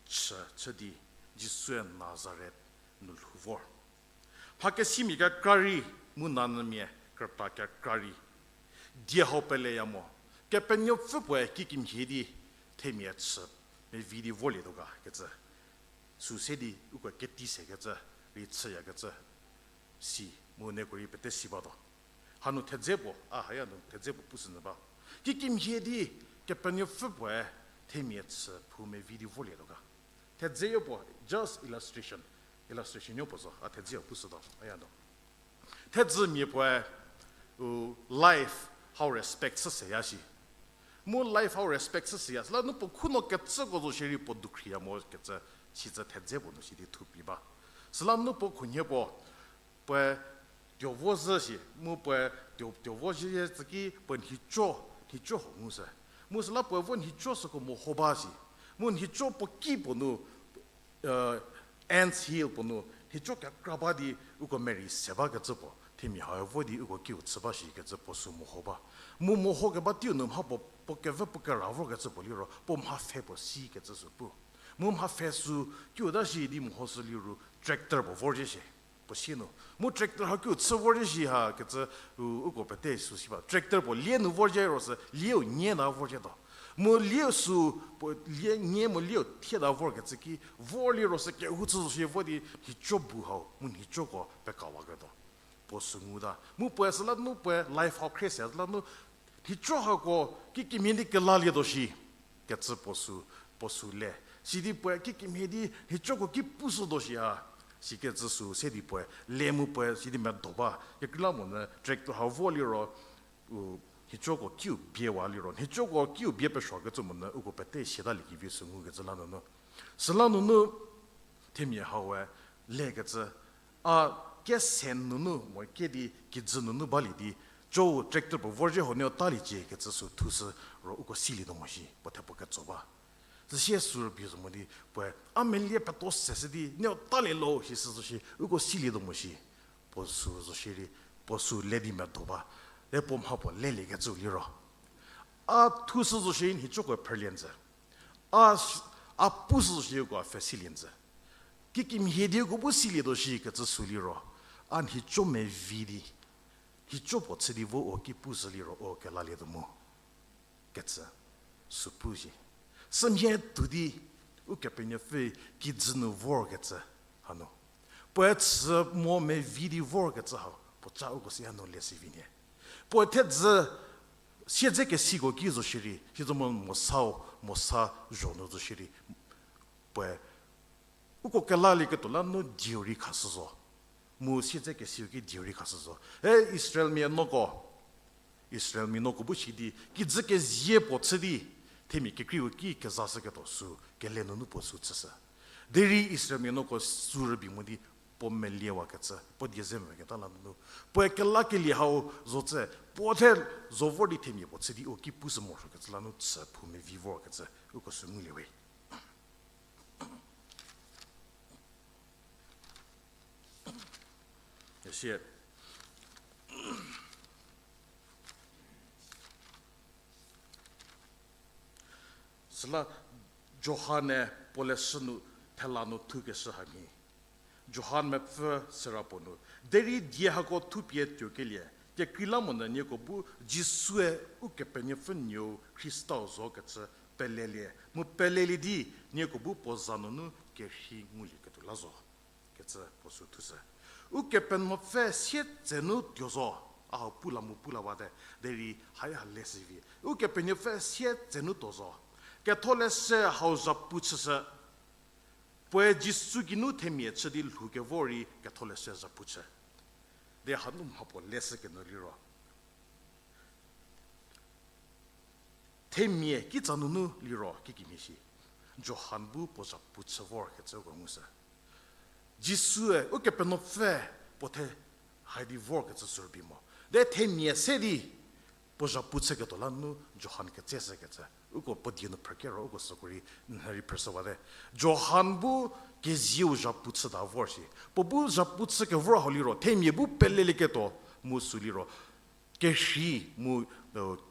chü chü di Jisue Nazaret nu lhou vor. Mhakesimia kekra rei mu nanyümia krüta kekra rei die hau peleya mo. Kepenuopfü puoe kikemhie di themia chü mevi di vorlietuo ga kecü. Sü se di uko keti sekecü rei chüyakecü si mu nieko rei pete si batuo. Hanu thedze puo, a haya nu thedze puo pushünyü ba. Kikemhie di Kepenuopfü puoe themia chü phou mevi di vorlietuo ga. Thedze yo puo, just illustration. Illustration yo puo zo, a thedze yo pushütuo, aya nu. Thedzümia puoe, u, life hau respect chü seya shi. Mu life hau respect chü seya. Süla nu puo khunuo kecüko zo shierei puo dukhriya mo kecü, sicü thedze puo nu si di thupi ba. Süla nu puo khunhie puo, puoe tuo vo zhü shi, mu puoe tuo, tuo vo zhüyie tsü ki puoe nhico, nhico huo ngushü. Mu süla puoe vo nhico süko meho ba shi. Mu nhico puo ki puo nu, ants hill puo nu nhico kekra ba di uko merei se bakecü puo themia hau vo di uko kiu chü ba shikecü puo sü meho ba. Mu meho keba teiu nu mha puo, puo kevü puo kera vorkecü puo liro puo mhapfhe puo sikecü sü pu. Mu mhapfhe sü kiu ta shi di mehoshü liro tractor puo vorzhie shi. Puo sie nu. Mu tractor hau kiu chü vorzhie shi ha kecü, u, uko pete sü si ba. Tractor puo lie nu vorzhie ro sü, lieu nie na vorzhietuo. Mu lieu sü, puo lie nie mu lieu thieta vorkecü ki, vor liro sü kehou chü zo shie vo di nhico bu hau, mu nhicoko pekawaketuo. Puo sü nguta. Mu puoe süla nu puoe life hau khrie se süla nu, nhico hako kikemhie di kelalietuo shi, kecü puo sü, puo sü le. Sidi puoe kikemhie di nhicoko ki pushütuo shi a, sikecü sü se di puoe le mu puoe sidi medo ba. Kekreilamonyü tractor hau vo liro, u, nhicoko kiu biewa liro, nhicoko kiu bie pesuokecü monyü uko pete siatalie kevi sü ngukecü la nunu. Süla nunu, themia haue lekecü, a kese nunu mo ke di kijü nunu balie di, co tractor puo vorzhie ho nieu taliecie kecü sü thushü ro uko silietuo mo shi, puo thepuo ketso ba. Süsie sü rübei zo mo di, puoe, a melie peto seshü di, nieu talie lo, shi sü zo shi, uko silietuo mo shi. Puo sü zo shierei, puo sü le di medo ba. E puo mha puo leliekecü liro, a thushü zo shie nhicoko phrülie nzü. A, a pushü zo shie uko a pfhe silie nzü. Kikemhie di uko bu silietuo shi kecü sü liro, a nhico mevi di, nhico puo chü di vo o ki pushü liro o kelalietuo mu, kecü sü pu shi. Sümhie tuo di, Ukepenuopfü kijü nu vorkecü hanu, puoe chü mo mevi di vorkecü hau puo ca uko si hanu le si vi nie. Puoe thedzü siedzekesiko ki zo shierei, sitso mo Mosau, Mosa zho nu zo shierei, puoe uko kelalieketuo la nu dieu rei khashü zo. Mu siedzekesiu ki dieu rei khashü zo. E Israelmia nuoko, Israelmia nuoko bu shi di kijü kezie puo chü di, themia kekreiu ki kezashüketuo sü kele nunu puo sü chüshü. Derei Israelmia nuoko sü rübei mo di puo meliewakecü, puo die ze meketa la nunu, puoe kelakelie hau zo tse, puo the zo vor di themia puo chü di o ki pushü morosuokecü la nu chü phou mevi vorkecü uko sü ngulie we. Esie. Süla Johan-e puo leshü nu thela nu thukeshü hamhie. Johan mepfü sera puo nu, derei die hako thupie tuokelie, kekreilamonyü nieko bu Jisue Ukepenuopfü Nuou Khristau zokecü pelelie, mu pelelie di nieko bu puo za nunu kerhei ngulieketuo la zo, kecü puo sü thushü. Ukepenuopfü sietsenu tuo zo, a hau pu la mu pu la bate, derei hai ha le si vi. Ukepenuopfü sietsenu tuo zo. Ketholeshü hau zhapu chüshü. Puoe Jisu geinu themia chü di lhou kevor rei Ketholeshü zhapu chü. Derei hanu mha puo leshü kenyü liro, themia kitsa nunu liro kikemhie shi, Johan bu puo zhapu chü vorkecü uko ngushü. Jisue Ukepenuopfü puo the hai di vorkecü sü rübei mo. Derei themia se di puo zhapu chüketuo la nu Johan ketseshükecü uko puo die nu phrükero uko süko rei, n rei phrüshü bate. Johan bu kezieu zhapu chüta vor shi. Puo bu zhapu chükevor hau liro themia bu pelelieketuo mu sü liro, kerhei mu,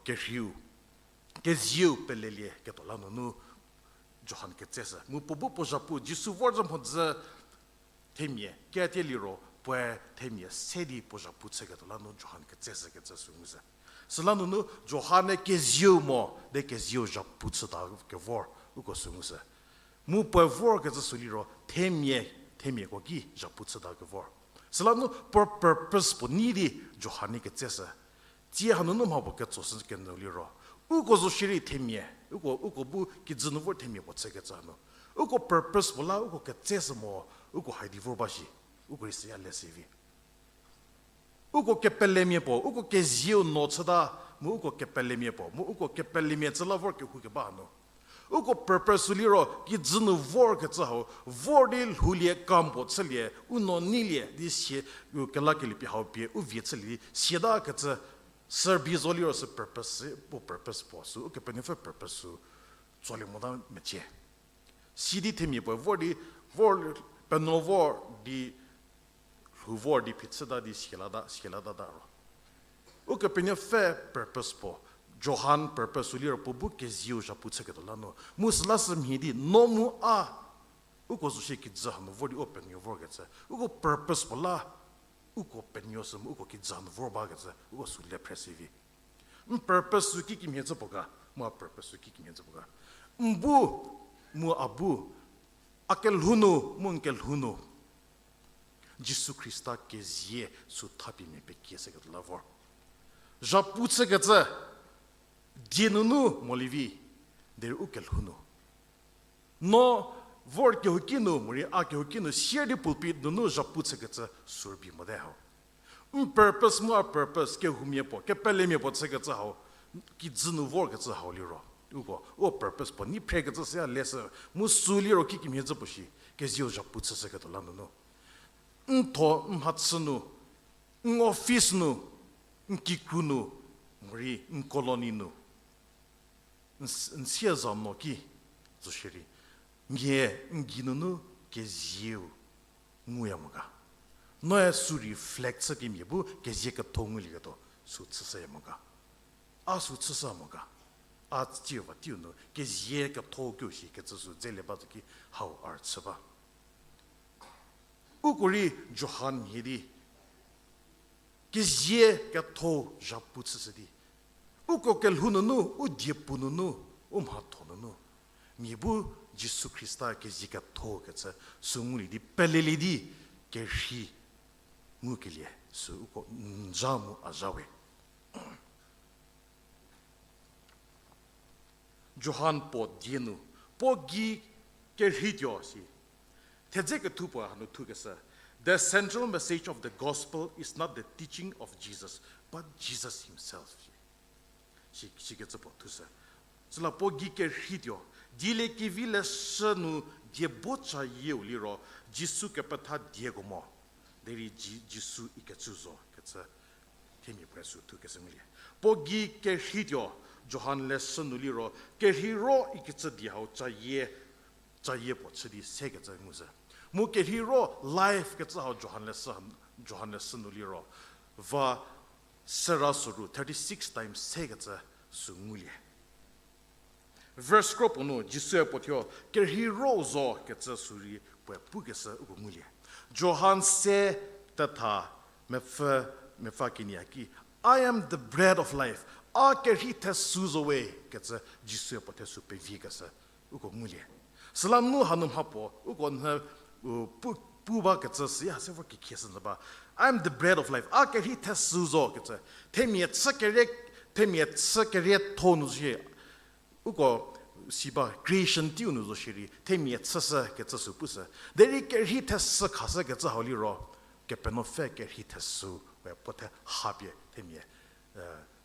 kerheiu, kezieu pelelieketuo la nunu Johan ketseshü. Mu puo bu puo zhapu Jisu vorzhü mhodzü themia ketie liro puoe themia se di puo zhapu chüketuo la nu Johan ketseshükecü sü ngushü. Süla nunu Johan-e kezieu mo, de kezieu zhapu chüta kevor uko sü ngushü. Mu puoe vorkecü sü liro themia, themiako ki zhapu chüta kevor. Süla nu puo purpose puo nei di Johan-e ketseshü. Tsie hanunu mha puo ketsoshü kenyü liro, uko zo shierei themia, uko, uko bu kijü nu vor themia puo chükecü hanu, uko purpose puo la uko ketseshü mo, uko hai di vor ba shi, uko rei süya le si vi. Uko kepelemia puo, uko kezieu no chüta, mu uko kepelemia puo, mu uko kepelemia cü la vor kehoukeba hanu, uko purpose sü liro kijü nu vorkecü hau, vor di lhoulie, kam puo chülie, u no neilie di sie, u kelakelie pie hau pie u vie chülie di sietakecü, sü rübei zo liro sü purpose, puo purpose puo sü, Ukepenuopfü purpose sü tsolie mota mecie. Sidi themia puoe vor di, vor, penuo vor di, lhou vor di phichüta di sielata, sielatata ro, Ukepenuopfü purpose puo, Johan purpose sü liro puo bu kezieu zhapu chüketuo la nu. Mu süla sümhie di no mu a, uko zo shie kijü hanu vor di u penuo vorkecü, uko purpose puo la, uko penuo sü mu uko kijü hanu vor bakecü uko sü le phre si vi. N purpose sü kikemhie cü puo ga? Mu a purpose sü kikemhie zü puo ga. N bu, mu a bu, a kelhou nu, mu n kelhou nu. Jisu Khrista kezie sü thapie mia pekie seketuo la vor. Zhapu chükecü, die nunu mo lievi, derei u kelhou nu. No vor kehouki nu, morei a kehouki nu, sier di pulpit nunu zhapu chükecü sü rübei mote hau. N purpose mu a purpose, kehoumia puo, kepelemia puo chükecü hau, kijü nu vorkecü hau liro. Uko, u purpose puo, ni phrekecü süya leshü, mu sü liro kikemhie zü puo shi, kezieu zhapu chüshüketuo la nunu. N tho, n mhachü nu, n office nu, n kikru nu, morei n colony nu. N s-, n sie za no ki, zo shierei. Nhie n gei nunu kezieu nguya mo ga. Noe sü reflect chü pie mia bu kezie ketho ngulieketuo sü chüshüya mo ga. A sü chüshü mo ga. A tsiu va tiu nu kezie ketho kiu shi kecü sü dzelie ba zo ki hau a rüchü ba. Uko rei Johan mhie di, kezie ketho zhapu chüshü di. Uko kelhou nunu, u diepu nunu, u mhatho nunu. Mia bu Jisu Khrista kezie ketho kecü sü ngulie di, pelelie di, kerhei ngukelie sü uko n zha mu a zha we. Johan puo die nu, puo gei kerheituo si. Thedze kethu puo hanu thukeshü. The central message of the gospel is not the teaching of Jesus, but Jesus himself. Si, sikecü puo thushü. Süla puo gei kerheituo. Dieliekevi leshü nu die bo cayieu liro, Jisu kepetha dieko mo. Derei Ji-, Jisu ikecü zo kecü themia puoe sü thukeshü ngulie. Puo gei kerheituo, Johan leshü nu liro, kerhei ro ikecü die hau cayie, cayie puo chü di sekecü ngushü. Mu kerhei ro life kecü hau Johan leshü, Johan leshü nu liro, va sera soru thirty-six times sekecü sü ngulie. Verse kro puo nu Jisue puo thuo kerhei ro zo kecü sü rei puoe pukeshü uko ngulie. Johan se tetha mepfü, mepfü kenie ki, I am the bread of life. A kerhei thesü zo we kecü Jisue puo the sü peviekeshü uko ngulie. Süla nu hanu mha puo, uko nhü, u, pu, pu bakecü süya se vor kekhieshü nyü ba. I am the bread of life. A kerhei thesü zo kecü. Themia chü kere, themia chü kerietho nu zo shie. Uko si ba creation teiu nu zo shierei. Themia chüshü kecü sü pushü. Derei kerhei thesü khashü kecü hau liro. Kepenuopfü kerhei thesü we puo the hapie themia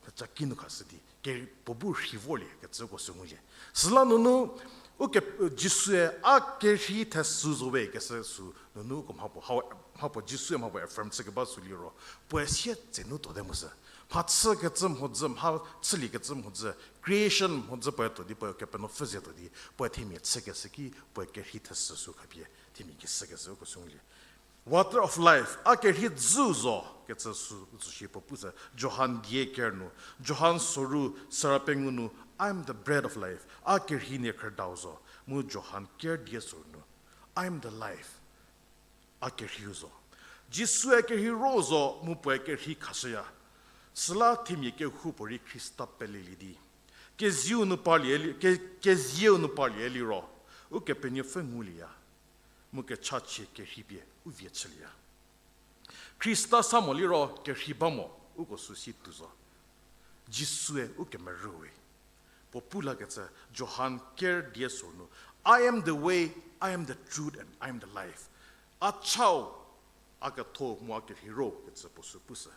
theca ki nu khashü di, ke puo bu rhi vorlie kecüko sü ngulie. Süla nunu, uko, Jisue a kerhei thesü zo we kecü sü nunu uko mha puo, hau, mha puo Jisue mha puo affirm chükeba sü liro, puoe sie tsenu tuote mu sü. Mhachükecü mhodzü, mha chüliekecü mhodzü, creation mhodzü puoe tuo di, puoe Kepenuopfü ze tuo di, puoe themia chükeshü ki, puoe kerhei thesü sü khapie, themia ki sükeshü uko sü ngulie. Water of life, a kerhei dzü zo kecü sü, zo shie puo pushü, Johan die ker nu, Johan soru, sera pengou nu, I am the bread of life, a kerhei niekhrüdau zo, mu Johan ker die soru nu, I am the life, a kerheiu zo. Jisue kerhei ro zo, mu puoe kerhei khashüya. Süla themia kehoupuorei Khrista pelelie di. Kezieu nu parlie li-, ke-, kezieu nu parlie liro, Ukepenuopfü ngulieya. Mu kechachie kerhei pie u vie chülieya. Khrista sa mo liro kerhei ba mo, uko sü si tuo zo. Jisue ukemerüwe. Puo pu lakecü Johan ker die soru nu, I am the way, I am the truth, and I am the life. A chau, a ketho mu a kerhei ro kecü puo sü pushü.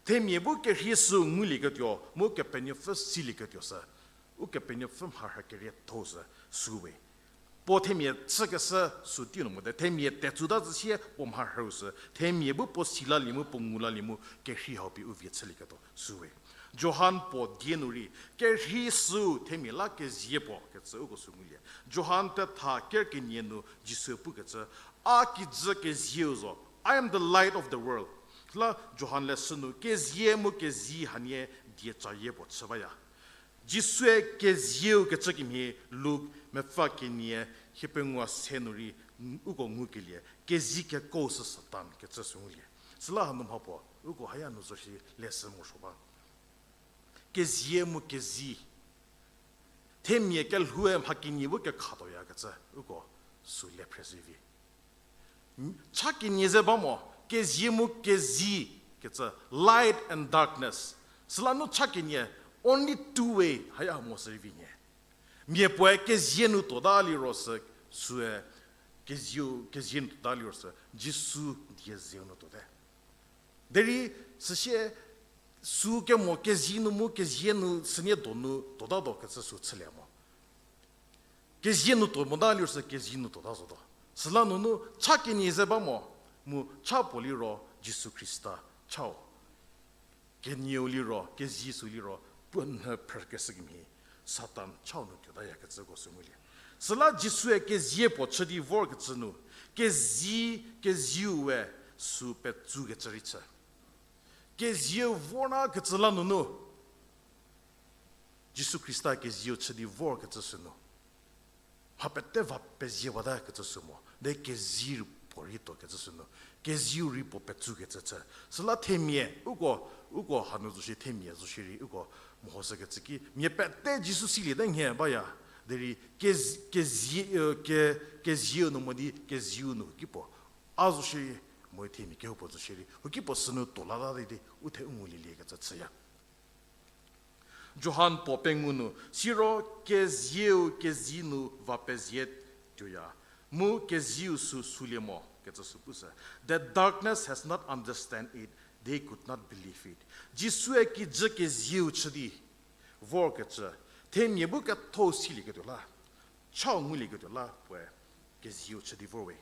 Themia bu kerhei sü ngulieketuo, mu Kepenuopfü silieketuo sü. Ukepenuopfü mharhü kerietho sü, süwe. Puo themia chükeshü sü teiu nu mote, themia tetsuta zhü sie puo mharhüu sü, themia bu puo si lalie mu, puo ngu lalie mu, kerhei hau pie u vie chülieketuo süwe. Johan puo die nu rei, kerhei sü themia la kezie puo kecü uko sü ngulie. Johan tetha ker kenie nu Jisue pukecü, a kijü kezieu zo, I am the light of the world. La Johan leshü nu kezie mu kezi hanie die cayie puo chü baya. Jisue kezieu kecü kemhie Luk mepfü kenie hiepengou se nu rei uko ngukelie, kezi keko sü Satan kecü sü ngulie. Süla hanu mha puo, uko haya nu zo shi leshü morosuo ba. Kezie mu kezi. Themia kelhoue mha kenie bu kekhatuoyakecü, uko sü le phre shü vi. Cha kenie ze ba mo, kezie mu kezie kecü, light and darkness. Süla nu cha kenie, only two way, haya mo sü vi nie. Mia puoe kezie nu tuota liro sü, süe, kezieu, kezie nu tuota liro sü, Jisu die zeu nu tuote. Derei süsie, sü kemo kezie nu mu kezie nu sünie donu tuota tuo kecü sü chülie mo. Kezie nu tuo mota liro sü kezie nu tuota zotuo. Süla nunu cha kenie ze ba mo, mu cha puo liro Jisu Khrista chau. Kenieu liro, kezie sü liro, puo nhü phrükeshü kemhie, Satan chau nu tuotayakecüko sü ngulie. Süla Jisue kezie puo chü di vorkecü nu, kezie, kezieu we sü petsukecü rei chü. Kezieu vorna kecü la nunu, Jisu Khrista kezieu chü di vorkecü sünu, mha pete va pezie wata kecü sü mo, de kezie puo rei tuo kecü sünu, kezieu rei puo petsukecü chü. Süla themia, uko, uko hanu zo shie themia zo shierei, uko mehoshükecü ki, mia pete Jisu siliete nhie baya, derei kez-, kezie, e, ke-, kezieu nu mo di kezieu nu huokipuo a zo shierei, mo themia kehoupuo zo shierei, huokipuo sünu tuo lata di di, u the u ngulieliekecü chüya. Johan puo pengou nu, siro kezieu kezie nu va pezie tuoya, mu kezieu sü sülie mo, kecü sü pusü. The darkness has not understand it, they could not believe it. Jisue kijü kezieu chü di vorkecü, themia bu ketho silieketuo la, chau ngulieketuo la puoe kezieu chü di vor we.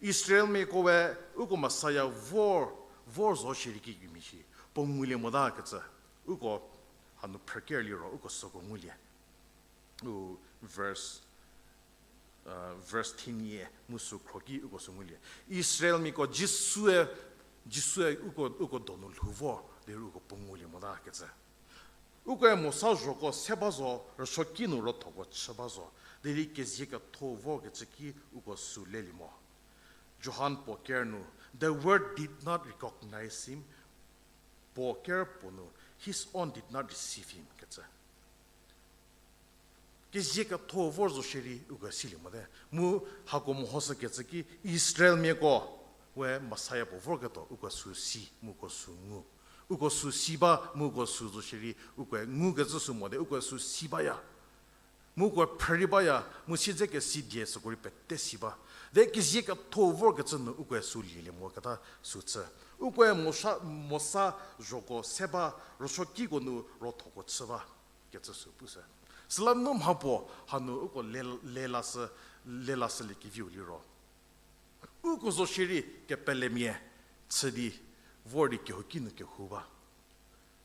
Israelmiako we uko Messiah vor, vor zo shierei kikemhie shi, puo ngulie motakecü, uko hanu phrüker liro uko süko ngulie. U verse, verse thenie mu sü khro ki uko sü ngulie. Israelmiako Jisue, Jisue uko, uko donu lhou vor, derei uko puo ngulie motakecü. Ukoe Mosa zhoko se ba zo, rüsuoki nu rothoko chü ba zo, derei kezie ketho vorkecü ki uko sü lelie mo. Johan puo ker nu, the world did not recognize him, puo ker puo nu, his own did not receive him, kecü. Kezie ketho vor zo shierei uko silie mote. Mu hako mehoshükecü ki Israelmiako we Messiah puo vorketuo uko sü si, mu uko sü ngu. Uko sü si ba, mu uko sü zo shierei ukoe ngukecü sü mote, uko sü si baya. Mu uko phrü rei baya, mu siedzekesi die süko rei pete si ba. De kezie ketho vorkecü nu ukoe sü lielie moketa sü chü. Ukoe Mosa, Mosa zhoko se ba, rüsuokiko nu rothoko chü ba, kecü sü pusü. Süla nu mha puo hanu uko le, lelashü, lelashüliekeviu liro, uko zo shierei kepelemia chü di vor di kehouki nu kehou ba.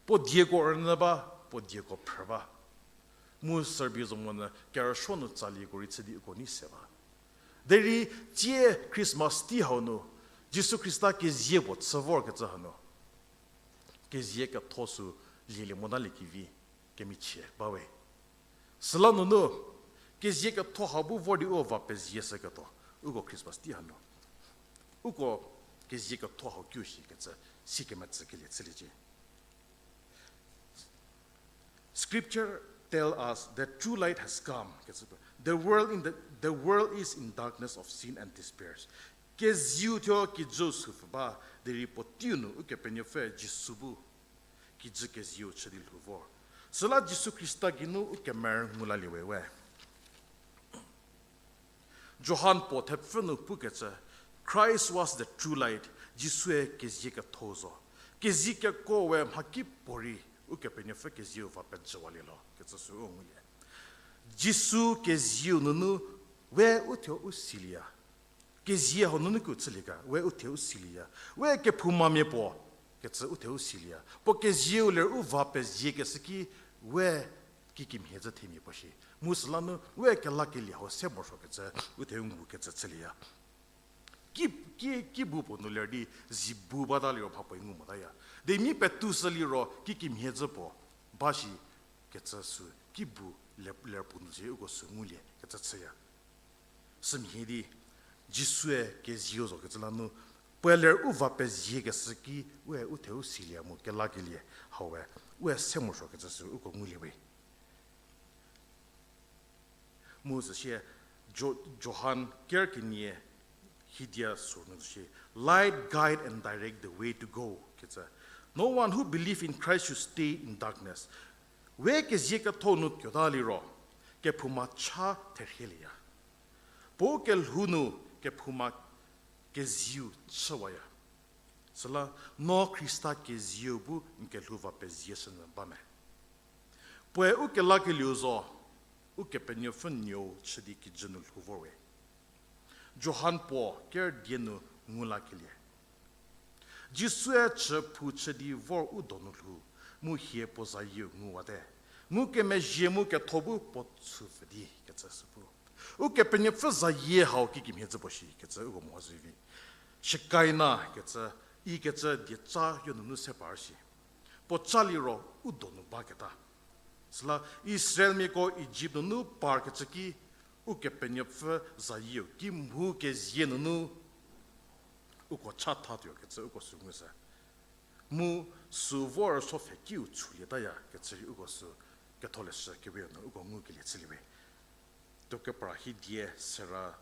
Puo dieko rünyü ba, puo dieko phrü ba. Mu Serbia zo monyü kerüsuo nu tsalieko rei chü di uko nei se ba. Derei tsie Christmas tei hau nu, Jisu Khrista kezie puo chü vorkecü hanu, kezie ketho sü lielie motaliekevi kemichie ba we. Süla nunu, kezie ketho hau bu vor di u va pezie shüketuo, uko Christmas tei hanu, uko kezie ketho hau kiu shikecü, sikemetsükelie chüliecie. Scripture tell us the true light has come, kecü pu. The world in the, the world is in darkness of sin and despair. Kezieu thuo kijüu sü pfü ba, derei puo teiu nu Ukepenuopfü Jisu bu kijü kezieu chü di lhou vor. Süla Jisu Khrista geinu u kemerü ngu lalie we we. Johan puo thepfü nu pukecü, Christ was the true light, Jisue kezie ketho zo. Kezie keko we mhakipuorei Ukepenuopfü kezieu va pejüwalie lo, kecü sü u ngulie. Jisu kezieu nunu we uthuo u silieya. Kezie hau nunu ki u chülie ga, we uthuo u silieya. We kephoumamia puo, kecü uthuo u silieya. Puo kezieu ler u va peziekeshü ki, we kikemhie zhü themia puo shi. Mu süla nu, we kelakelie hau se morosuokecü, uthuo u ngukecü chülieya. Ki, ki, ki bu puo nu ler di, zi bu bata liro mha puoe ngu motaya. De mi petushü liro, kikemhie zhü puo, ba shi kecü sü, ki bu le, ler puo nu zie uko sü ngulie, kecü chüya. Sümhie di, Jisue kezieu zokecü la nu, puoe ler u va peziekeshü ki, we uthuo u silieya mu kelakelie haue, we se morosuokecü sü uko ngulie we. Mu süsie Jo-, Johan ker kenie hiedia sü nu süsie, "Light guide and direct the way to go," kecü. "No one who believe in Christ should stay in darkness." We kezie ketho nu tuota liro, kephouma cha therhielieya. Puo kelhou nu kephouma kezieu chüwaya. Süla no Khrista kezieu bu n kelhou va pezie shünyü ba me. Puoe u kelakelieu zo, Ukepenuopfü nuou chü di kijü nu lhou vor we. Johan puo ker die nu ngu lakelie. Jisue chü phou chü di vor u donu lhou, mu hie puo zayieu nguwate. Ngukemezhie mu ketho bu puo chü pfü di kecü sü pu. Ukepenuopfü zayie hau kikemhie zü puo shi kecü uko meho zhü vi. Shekaina kecü, ikecü dieca yo nunu se par shi. Puo ca liro u donu baketa. Süla Israelmiako Ijipt nunu par kecü ki, Ukepenuopfü zayieu ki mhu kezie nunu uko cha thatuo kecü uko sü ngushü. Mu sü vor so pfhe kiu chülietaya kecü rei uko sü Ketholeshü Kewe nu uko ngukelie chülie we. Tuokepra hie die sera,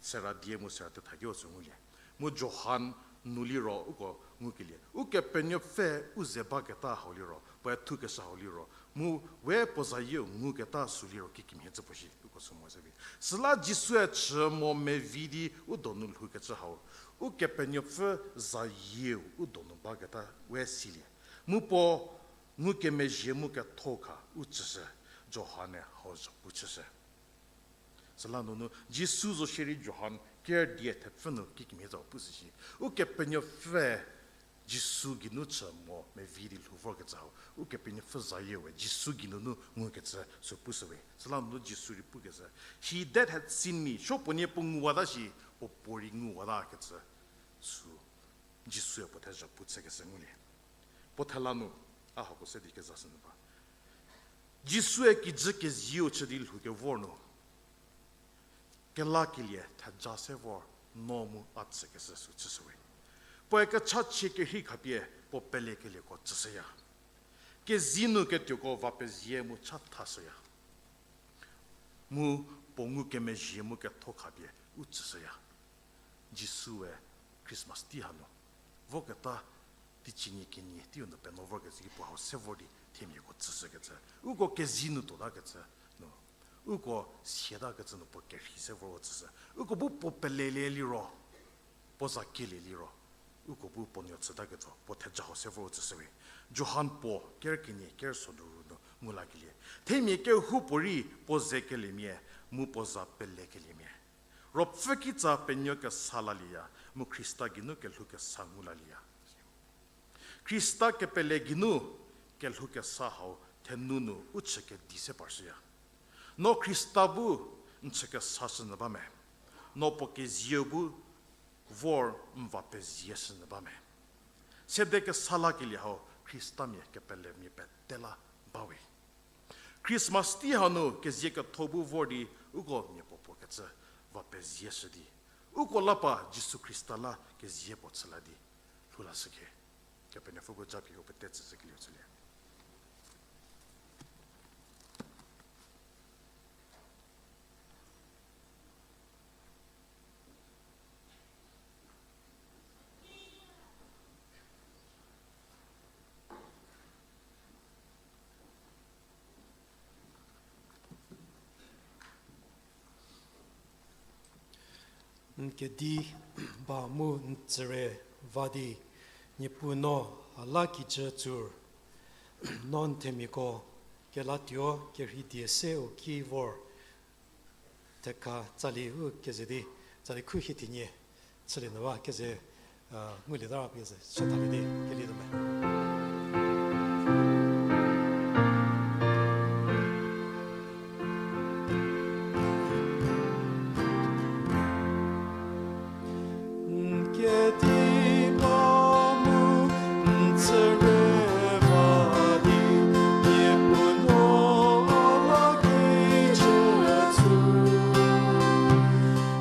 sera die mu sera thetha ki uko sü ngulie. Mu Johan nu liro uko ngukelie. Ukepenuopfü u ze baketa hau liro, puoe thukeshü hau liro, mu we puo zayieu nguketa sü liro kikemhie zü puo shi uko sü mo se vi. Süla Jisue chü mo mevi di u donu lhoukecü hau, Ukepenuopfü zayieu u donu baketa we silie. Mu puo ngukemezhie mu ketho kha u tsüshü, Johan-e hau zhapu chüshü. Süla nunu Jisu zo shierei Johan ker die thepfü nu kikemhie za pushü shi. Ukepenuopfüe Jisu geinu chü mo mevi di lhou vorkecü hau, Ukepenuopfü zayieu we Jisu geinunu ngukecü sü pushü we. Süla nunu Jisu rei pukecü, "He that had seen me," suo puo nie puo nguwata shi, puo puo rei nguwata kecü sü Jisue puo thezha pu chükeshü ngulie. Puo thela nu, a hako se di kezashü nyü ba. Jisue kijü kezieu chü di lhou kevor nu, kelakelie theja se vor no mu a tsükeshü sü chüshüwe. Puoe kechachie kerhei khapie puo pelekelieko tsüshüya. Kezei nu ketuoko va pezie mu cha thashüya. Mu puo ngukemezhie mu ketho khapie u tsüshüya. Jisue Christmas tei hanu voketa teicie nie kenie teiu nu penuo vorkecü ki puo hau se vor di themiako tsüshükecü. Uko kezei nu tuotakecü nu, uko sietakecü nu puo kerhei se vor u tsüshü. Uko bu puo pelelie liro, puo za kelie liro, uko bu puo nuo chütakecü puo theja hau se vor u tsüshüwe. Johan puo ker kenie ker sodu ru nu ngu lakelie. Themia kehoupuorei puo ze keliemia, mu puo za pele keliemia. Ruopfü kitsa penuo kesa lalieya, mu Khrista geinu kelhou kesa ngu lalieya. Khrista kepele geinu kelhou kesa hau thenu nu u chü kedi se parshüya. No Khrista bu n chü kesashünyü ba me. No puo kezieu bu vor n va pezie shünyü ba me. Sede kesa lakelie hau Khristamia kepelemia pete la bawe. Christmas tei hanu kezie ketho bu vor di uko mia puo puo kecü va pezie shü di, uko lapa Jisu Khrista la kezie puo chü la di lhou lashü khe. Kepenuopfü bu japie u pete tsüshükelieu chülie. N kedi ba mu n tsüre va di, Niepuu no a la kijü tsur, no n themiako kelatuo kerhei die se u ki vor, thekha tsali u keze di, tsali khu hie thenie chülie nu ba keze, a, ngulie ta ra keze chü thalie di kelietuo me. N kedi ba mu n tsüre va di, Niepuu no a la kijü tsur,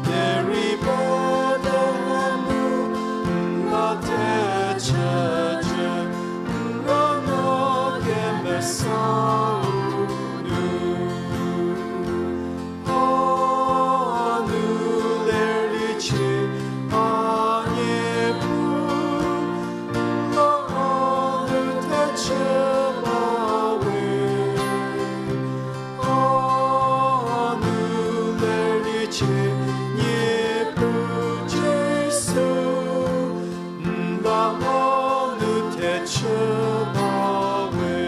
derei Betlehem nu n la thechücü, n rüno kemesau nu. chü bawe.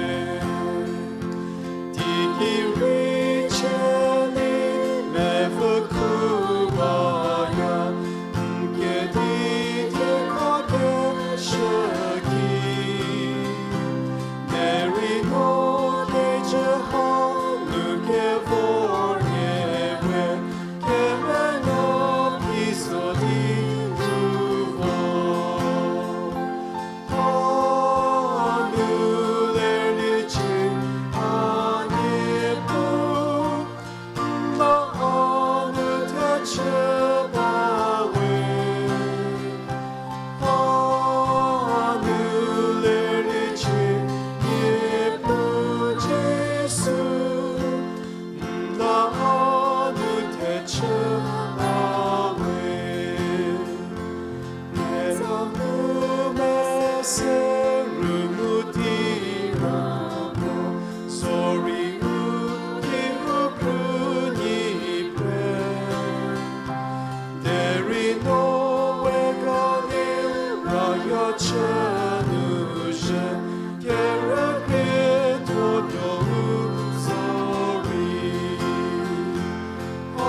Teiki rei chülie mevü khu baya, n kedi thie khakeshü ki. Mary no kejü hanu kevor nie we, kemenuo phi zo di nu vo. A nu lerliecie, a Niepuu, n la a nu thechü bawe. A nu lerliecie, Niepuu Jisu, n la a nu thechü bawe. Meza nu mese rünu di ra mo, zorei u ki u krü nyi pre. Derei no we Galil raya chü nu zhü, kerükrietho tuo u zorei. A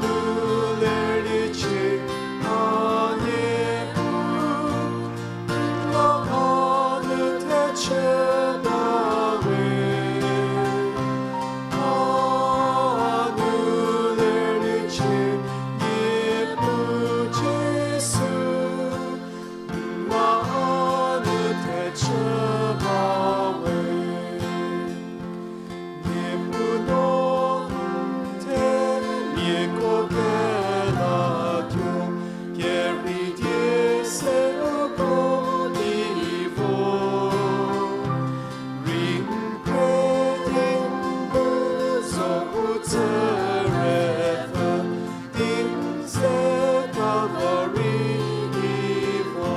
nu lerliecie, a Niepuu, n la a nu thechü bawe. A nu lerliecie, Niepuu Jisu, n la a nu thechü bawe. Niepuu no n themiako kelatuo, kerhei die se uko di vo. Rei n kre di n bu zo u tsü re pfü, di n se tavo rei di vo.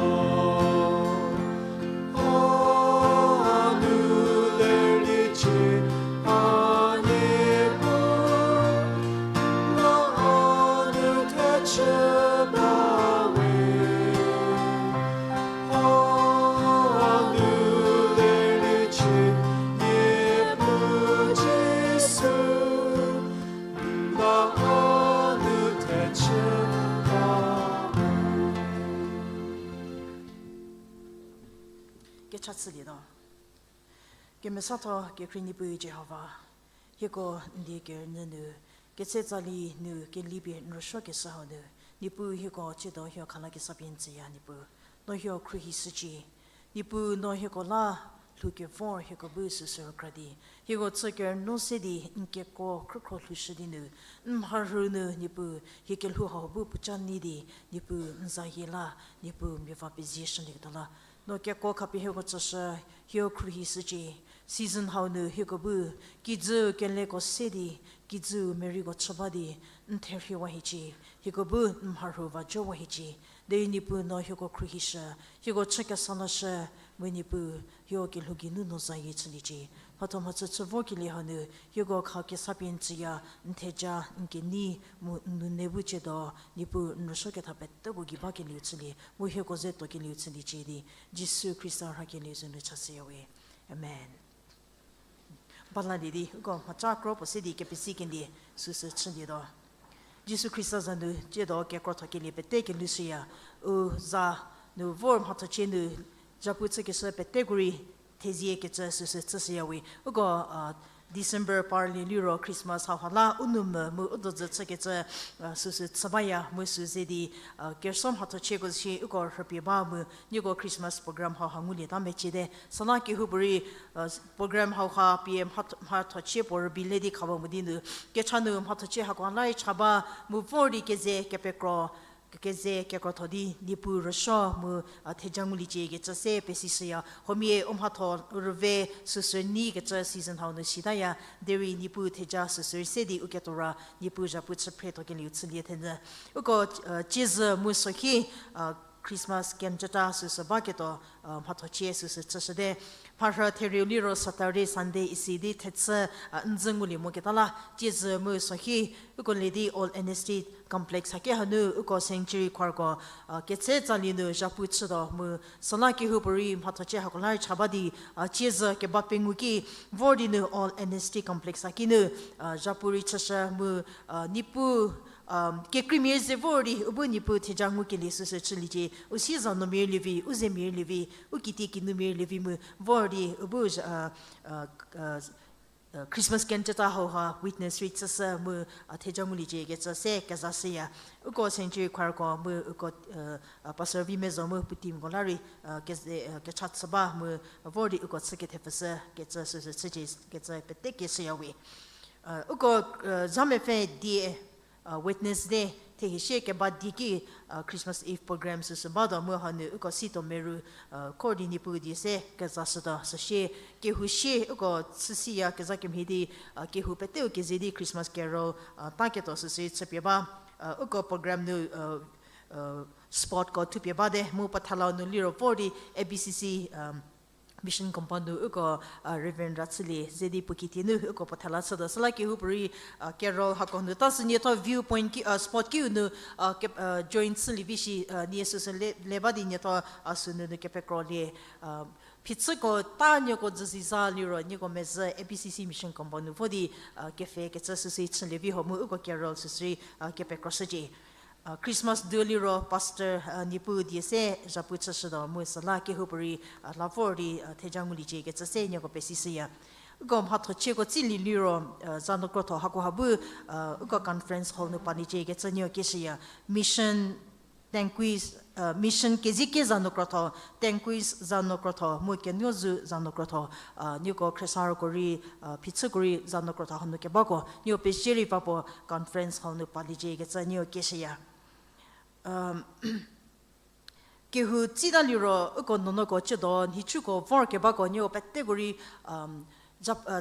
A nu lerliecie, a Niepuu, n la a nu thechü bawe. A nu lerliecie, Niepuu Jisu, n la a nu thechü bawe. Kecha chülietuo. Kemesatho kekhrie Niepuu Jihova, hieko n die kerünyü nu, ketse tsali nu kelipie n rüsuokeshü hau nu, Niepuu hieko tsiedo hie khala kesa pie n tsüya Niepuu, no hie khruohi shücie. Niepuu no hieko la lhou kevor hieko bu süsü rükra di, hieko chü kerünuo se di n kekuo khrükhro lhoushü di nu, n mharhü nu Niepuu hie kelhou hau bu puoca nei di, Niepuu n zayie la, Niepuu mia va pezie shülieketuo la, no kekuo khapie hieko tsüshü, hieko khruohi shücie. Season hau nu hieko bu, kijüu keleko se di, kijüu meriko chü ba di, n therhiewa hiecie, hieko bu n mharhü va jowa hiecie. Derei Niepuu no hieko khruohishü, hieko chü kesa lashü, mu Niepuu, hieko kelhou geinu no zayie chüliecie. Mhatho mhachü chü vokelie hau nu, hieko kha kesa pie n tsüya, n theja, n kenei, mu n nune bu tsiedo, Niepuu n rüsuoketha peteko gei bakelieu chülie, mu hieko ze tuokelieu chüliecie di, Jisu Khrista rhakelieu za nu chashüya we. Amen. Balalie di, uko mhaca kro puo se di kepesi kelie, süsü chülietuo. Jisu Khrista za nu tsiedo kekrotho kelie pete kelhoushüya, u za nu vor mhathochie nu, zhapu chükeshü peteko rei, theziekecü süsü chüshüya we. Uko, a, December parlie liro Christmas hauha la u nou mu mu u dodzü chükecü, a, süsü chü baya mu sü ze di, a, kerüsuo mhathochieko shi uko rhüpie ba mu nieko Christmas program hauha ngulieta meciete. Süla kehoupuorei, a, program hauha pie mhatho-, mhathochie puo rübei le di khaba mo di nu, kecha nu mhathochie hako lai cha ba mu vor di keze kepekro, keze kekrotho di Niepuu rüsuo mu, a, theja nguliecie kecü se pesishüya. Huomia u mhatho rüve süsü nei kecü season hau nu sitaya, derei Niepuu theja süsü rei se di u ketuo ra Niepuu zhapu chü phretho kelieu chülie thenyü. Uko, a, ciezü mu sohi, a, Christmas camp cüta süsü baketuo, mhathochie süsü chüshüte. Mharhü therieu liro Saturday, Sunday isi di thechü, n dzü ngulie moketa la, tiezü mu sohi, uko le di Old N S T Complex haki hanu uko Sanctuary Choirko, ketse tsali nu zhapu chütuo mu süla kehoupuorei mhathochie hako la rei cha ba di, tiezü keba pengou ki vor di nu Old N S T Complex haki nu, zhapu rei chüshü mu, Niepuu, kekreimia ze vor di u bu Niepuu theja ngukelie süsü chüliecie, u sie zanuomia rei lievi, u zemia rei lievi, u kitiekinu mia rei lievi mu vor di u bu, Christmas camp cüta hauha witness rei chüshü mu, theja nguliecie kecü se kezashüya. Uko Sanctuary Choirko mu uko, Pastor Vimezo mu puo teamko la rei, keze, kecha chü ba mu vor di uko chü kethepfüshü kecü süsü chücie kecü pete keshüya we. Uko, zha mepfü die, Wednesday, thehie sie keba die ki, Christmas Eve program süsü batuo mu hanu uko situo meru, kor di Niepuu die se kezashütuo süsie, kehou sie uko chüsiya kezha kemhie di, kehou peteu keze di Christmas carol, taketuo süsü chüpie ba, uko program nu, spotko thupie bate mu Pathala nu liro vor di A B C C, Mission Compound nu uko, Reverend Ratsülie ze di puo kitienu uko Pathala chütuo süla kehoupuorei, carol hako nu ta sü nietho view point ki, spot kiu nu, join chülie vi shi, nie süsü le, le ba di nietho, a sünunu kepekrolie, phichüko ta nieko dzüziza liro nieko mezhü A B C C Mission Compound nu vo di, kepfhe kecü süsü chülie vi ho mu uko carol süsü, kepekroshücie. Christmas du liro Pastor, Niepuu die se zhapu chüshütuo mu süla kehoupuorei, la vor di, theja nguliecie kecü se nieko pesishüya. Uko mhathochieko tsilie liro, zanu krotho hakoha bu, uko conference hall nu paliecie kecü nieko keshüya. Mission, Tanquis, Mission Kezikie zanu krotho, Tanquis zanu krotho mu Kenuozu zanu krotho, nieko khriesarüko rei, phichüko rei zanu krotho hanu kebako nieko pezie rei vapuo conference hall nu paliecie kecü nieko keshüya. Kehou tsita liro uko nuonuoko chüdo nhicuko vor kebako nieko peteko rei,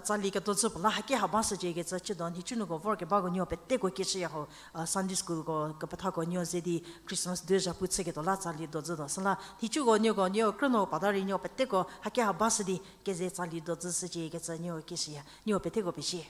tsali kedo dzü puo la haki ha ba shücie kecü chüdo nhicunuoko vor kebako nieko peteko keshüya ho, Sunday schoolko kepethako nieko ze di Christmas du zhapu chüketuo la tsali dodzütuo süla nhicuko nieko, nieko krünuo pata rei nieko peteko haki ha ba shü di keze tsali dodzü shücie kecü nieko keshüya, nieko peteko pezie.